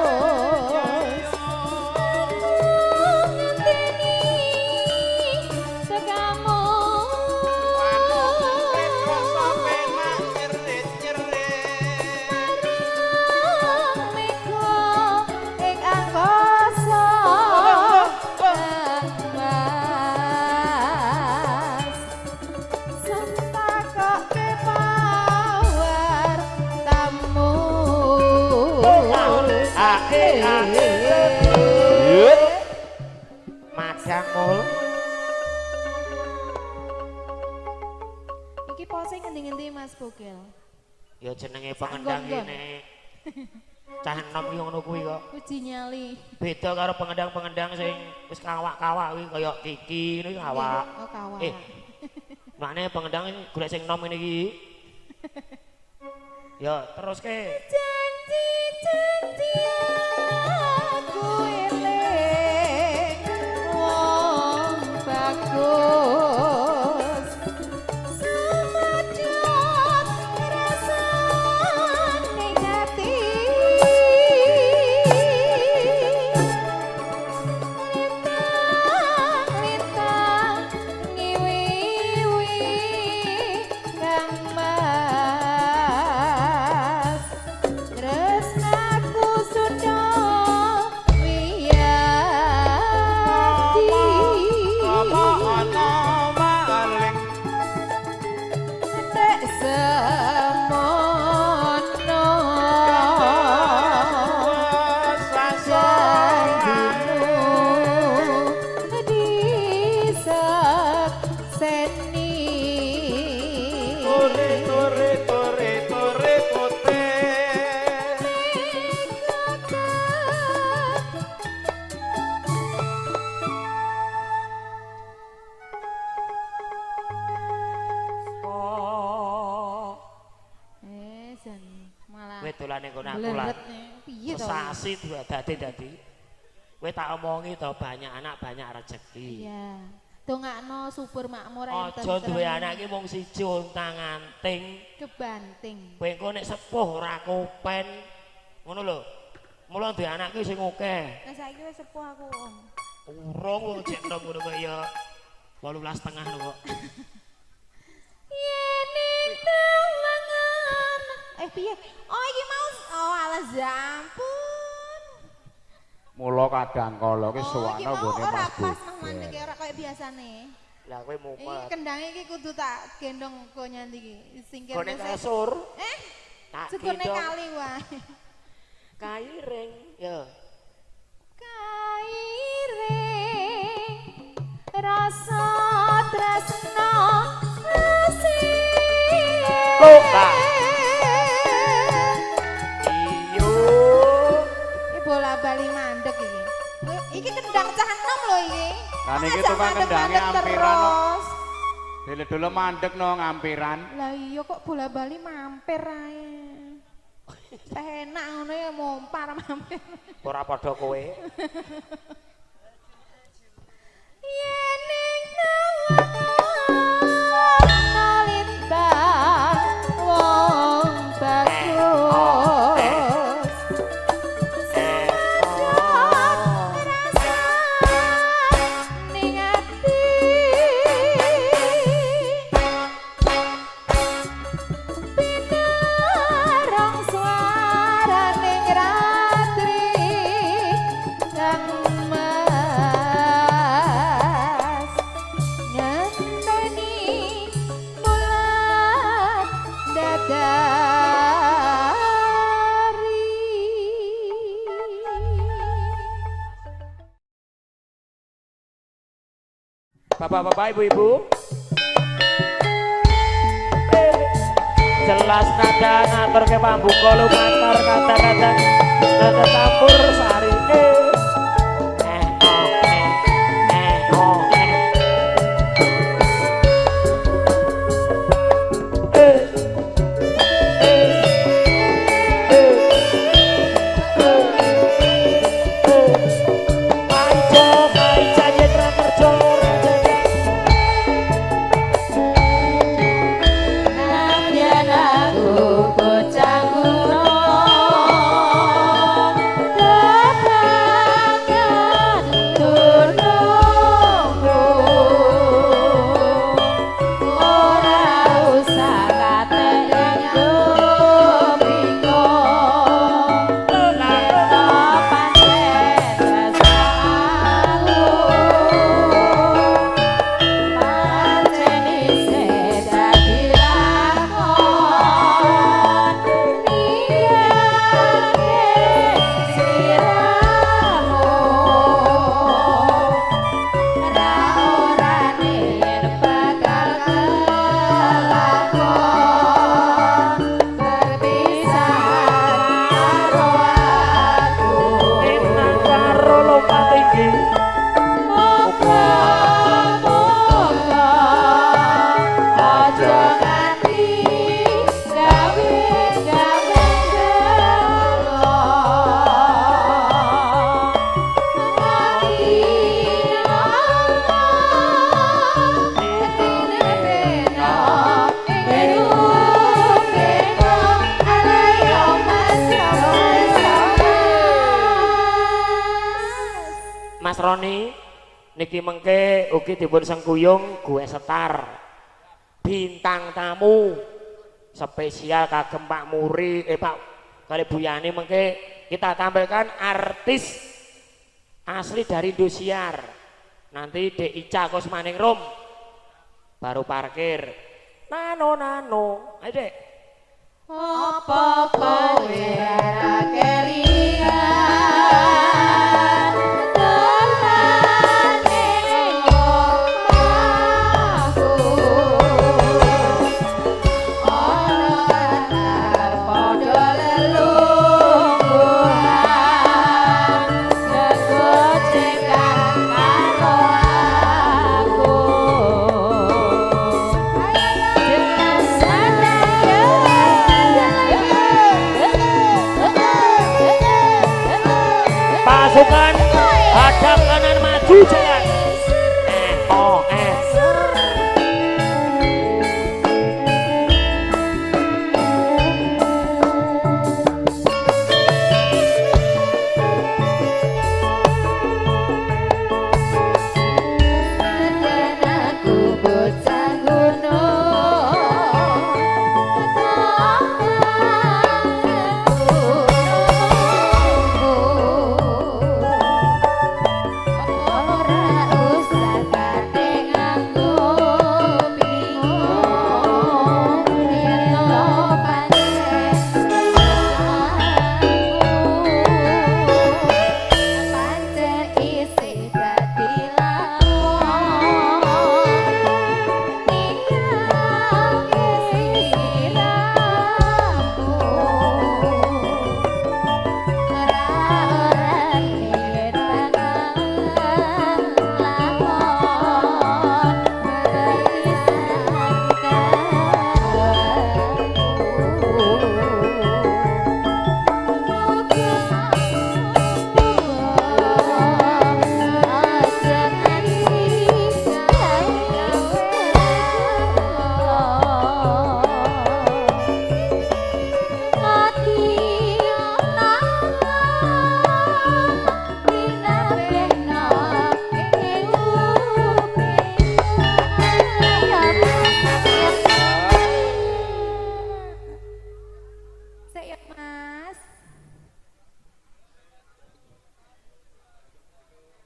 bagus ngenteni tekamu Rasa penak nyerit-nyerit mega ing angkasa emas sentakoke pawar tamu. A E A E. Madyang Mul. Iki pose ngendi-ngendi Mas Bogel? Ya jenenge pengendang Sanggon-gon. ngene. Cah enom ki ngono kuwi kok. Uji nyali. Beda karo pengendang-pengendang sing wis kawak-kawak kuwi kaya Kiki ngono iki kawak. Oh, kawak. Makne pengendang golek sing enom ngene iki. Ya, teruske. Janji-janji aku eling wong bagus sumadhot rasane ati lintang-lintang ngiwi-wi kang mas tresnaku sudah wiyati. Apa ana maling Tek semono janjimu disekseni. Tore tore tore tore putih Oh. Eh, jan malah Kowe dolane nggon aku lah. bleret nih. Piye to? Sesasi dua dadi dadi. Kowe tak omongi to banyak anak banyak rezeki. Iya. Dongakno subur makmur ayem Aja tentrem. duwe anak iki mung siji ontang-anting. Kebanting. Kowe engko nek sepuh ora kopen. Ngono lho. Mula duwe anak ki sing akeh. Lah saiki wis sepuh aku, Om. Urung wong cek enom ngono kok ya 18,5 lho kok. Yen ing tawangan Eh piye? Oh iki mau oh alah ampun. Mula kadang kala ki Oh, iki suwana mau nggone ora Mas pas nang mandek Bogel. ora kaya biasane. Lah kowe Iki mumet. kendange iki kudu tak gendong kok nyanti iki. Singkir Gone kasur. Eh, Tak syukurne gendong. kali wae. Kairing ya. Kairing rasa tresno asih. Buka. Iyo. Iki bola bali mandek iki. Iki kendang cah enom lho iki. Lah niki Masa tukang kendange mandek-mandek ampiran kok. terus. Dele-dele mandek no ngampiran. Lah iya kok bola bali mampir ae. Teh enak ngono ya mompar mampir. Ora padha kowe. Yen ing Bapak-bapak, ibu-ibu. Jelas nada ngaturke pambuka lumantar kata-kata nada campur sari. Eh oh eh eh oh eh. Eh eh eh eh eh. Maijo maijo yen ra kerja ora jajan. Nadyan aku bocah gunung, tepangan tunungku. Ora usah katek nganggo bingung, yen to pancen tresnaku. Pancen isih dadi lakon ninggalke sliramu. Ra orane yen bakal kelakon perpisahan karo aku. Enak karo lompat tinggi. Muga-muga aja nganti gawe-gawe gelo. Ati nana bena ing bena alayo mas mas mas. Mas Roni niki mengke ugi dipun sengkuyung gue setar bintang tamu spesial kagem Pak Muri Pak kali Bu Yani mengke kita tampilkan artis asli dari Indosiar. Nanti Dek Ica Kosmaningrum baru parkir. Nano nano, ayo Dek. Apa kowe ora kelingan dolane omahku? Ana latar padha lelungguhan, gegojekan karo aku. Pasukan hadap kanan maju jalan. Eh oh eh. Aku bocah gunung, ora usah kate nganggo bingung, yen to pancen pancen isih dadi lakon ninggalke sliramu. Ora orane yen bakal lakon perpisahan karo aku. Sik ya, Mas.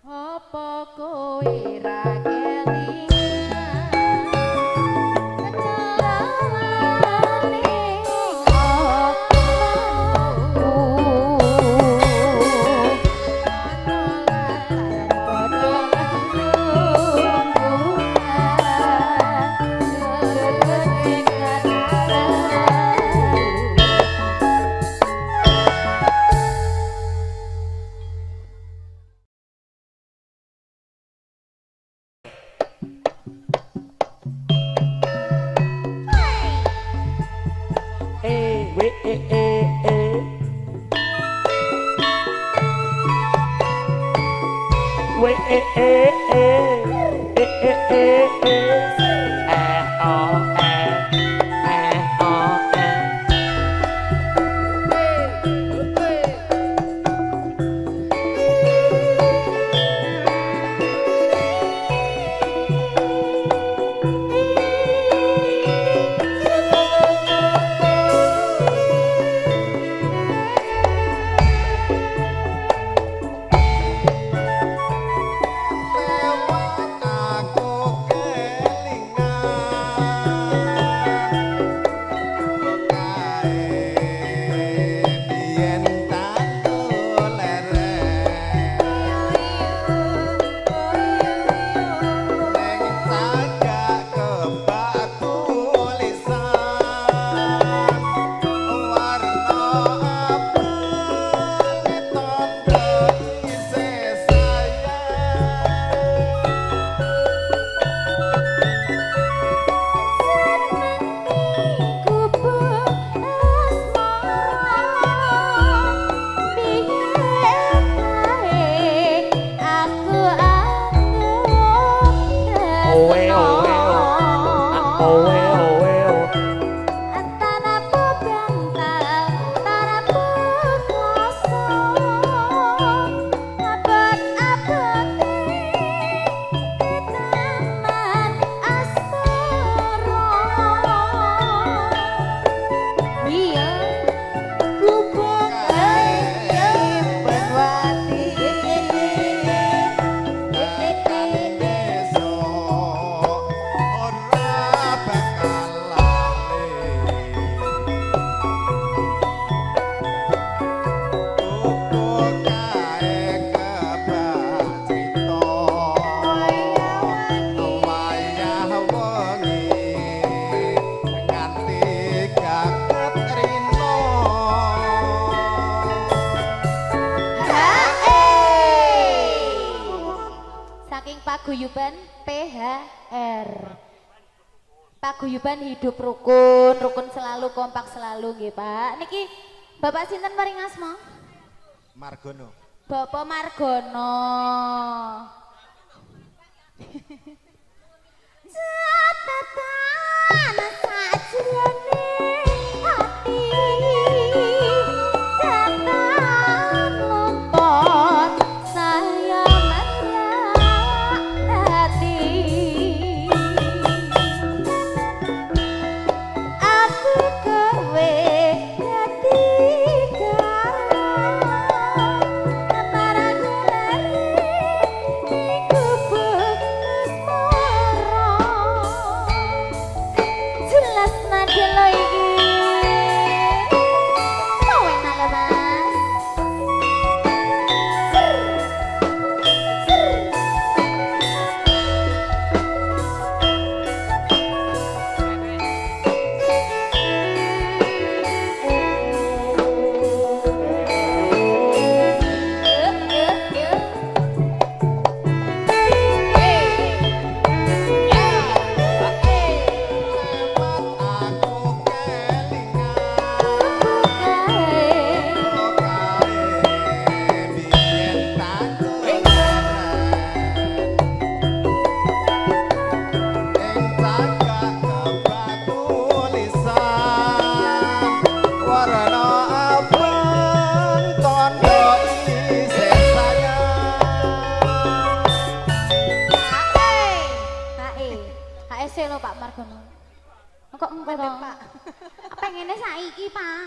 Apa kowe ra kelingan dolane omahku? Ana latar padha lelungguhan, E E E E W E E E E E E E E O E E O E. Lewat aku kelingan kae biyen tantu leren ning cagak kebak tulisan warna abang tondo isih sayang. Owe owe o. Owe owe o. Besok ora bakal lali. Buku kae kebak crita wayah wengi nganti gaget rina. Saking paguyuban PHR. Paguyuban hidup rukun, rukun selalu, kompak selalu nggih, Pak. Niki Bapak sinten paring asma? Margono. Bapak Margono. Catatan sajrone ati datang lumpur saya merak hati. Aku kowe dadi karo parang gubuk asmara. Jelas nade lo iki. Kowe enak lho, Mas. Ser. Ser. Yuk, yuk, yuk. Lewat aku kelingan kae biyen tantu leren ing cagak kebak tulisan warna abang tondo isih sayang. HE. HSC lho Pak Margono. Kok engko to? Pak. Pengene saiki, Pak.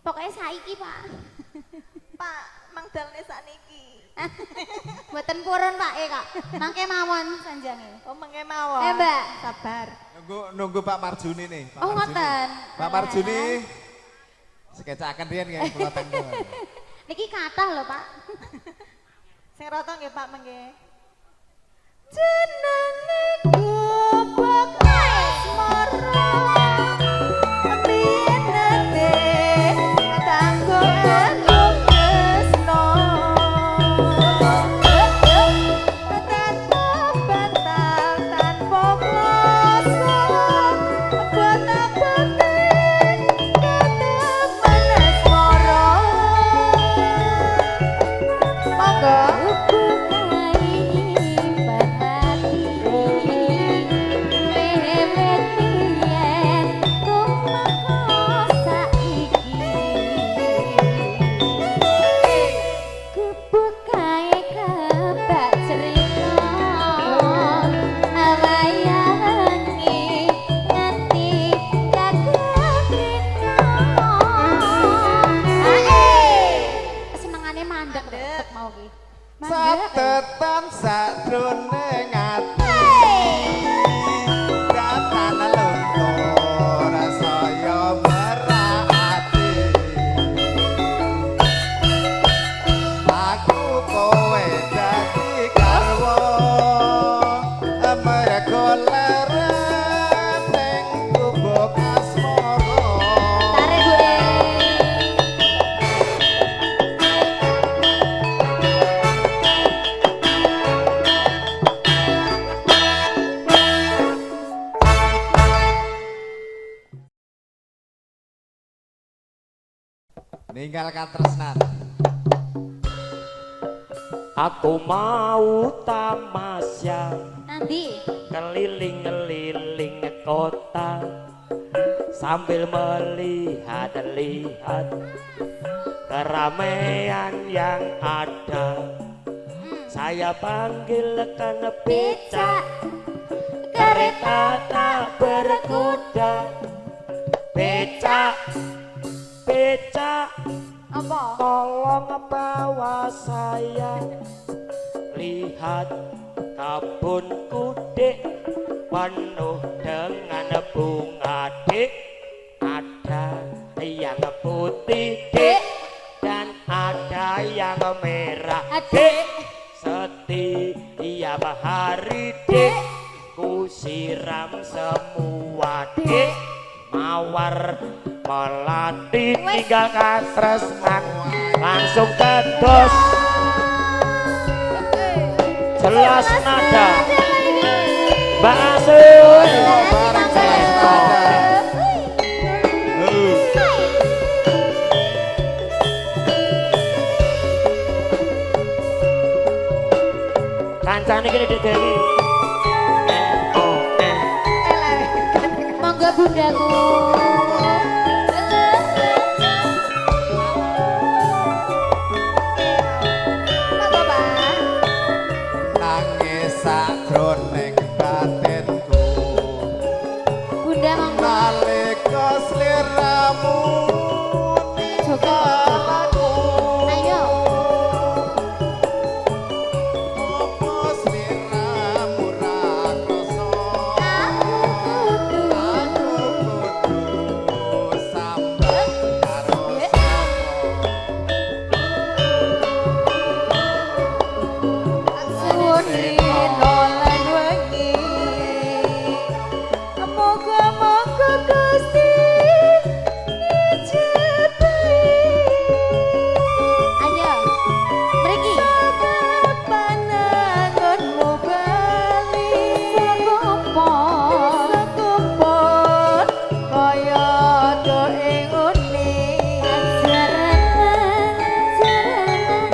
Pokoknya saiki, Pak. Pak, mangdalne sakniki. Mboten purun, Pak, e kok. Mangke mawon sanjange. Oh, mangke mawon. Eh, Mbak. Sabar. Nunggu nunggu Pak Marjuni nih. Pak Oh, Marjuni. ngoten. Pak Marjuni sekecakan riyen nggih kula tenggo. Niki kathah lho, Pak. Sing rata nggih, Pak, mangke. Jenenge gubuk asmara. Biyen nate tanggo tresno. Tanpa bantal, tanpa kloso, abot-abote Mandek tek mau ki. Satetan sajroning ati. Datan luntur saya berati. Aku kowe dadi garwa mergo leren ning gubuk asmara. Tarik Bu E. Ninggal katresnan. Aku mau tamasya Nanti keliling-keliling kota sambil melihat-lihat keramaian yang ada. Saya panggilkan becak, kereta tak berkuda. Becak, becak, apa? tolong bawa saya. Lihat kebunku dek, penuh dengan bunga dek. Ada yang putih dek, dan ada yang merah dek. Setiap hari dek, ku siram semua dek. Mawar melati tinggal katresnan langsung kedos jelas nada. Mbak Asun Bareng jelas nada. Kancane kene Dek Dewi. Oh, eh. Monggo bundaku. Monggo, Pak. Nangis sajroning batinku. Bunda monggo. Nalika sliramu ninggal aku. Ayo. Apa sliramu ra krasa? Aku kudu. Aku kudu sambat karo sapa? Suwun rino lan wengi. Moga-moga Gusti ngijabahi. Ayo. Mriki. Kapan anggonmu bali? Sekumpul. Sekumpul kaya do ing uni. Jaranan, jaranan,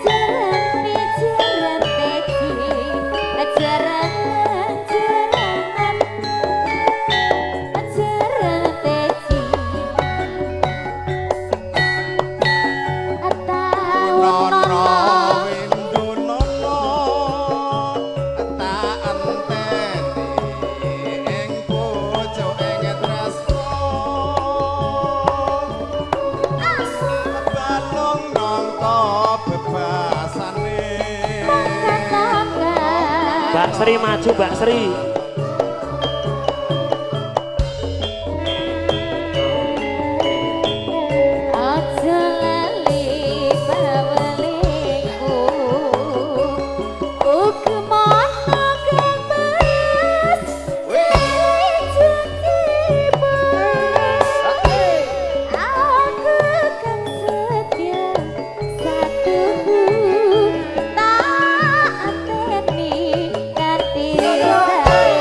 jarane jaran teci. Jaranan, jaranan, jaran teci. Taun Nono nono. windu nono tak enteni ing bojo ing tresno balung nangka bebasane. Mbak Sri maju Mbak Sri. Aja lali bawelingku. Ugemono kembes Aku kang setia satuhu tak anteni kanthi saiki.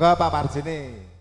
Monggo Pak Parjini.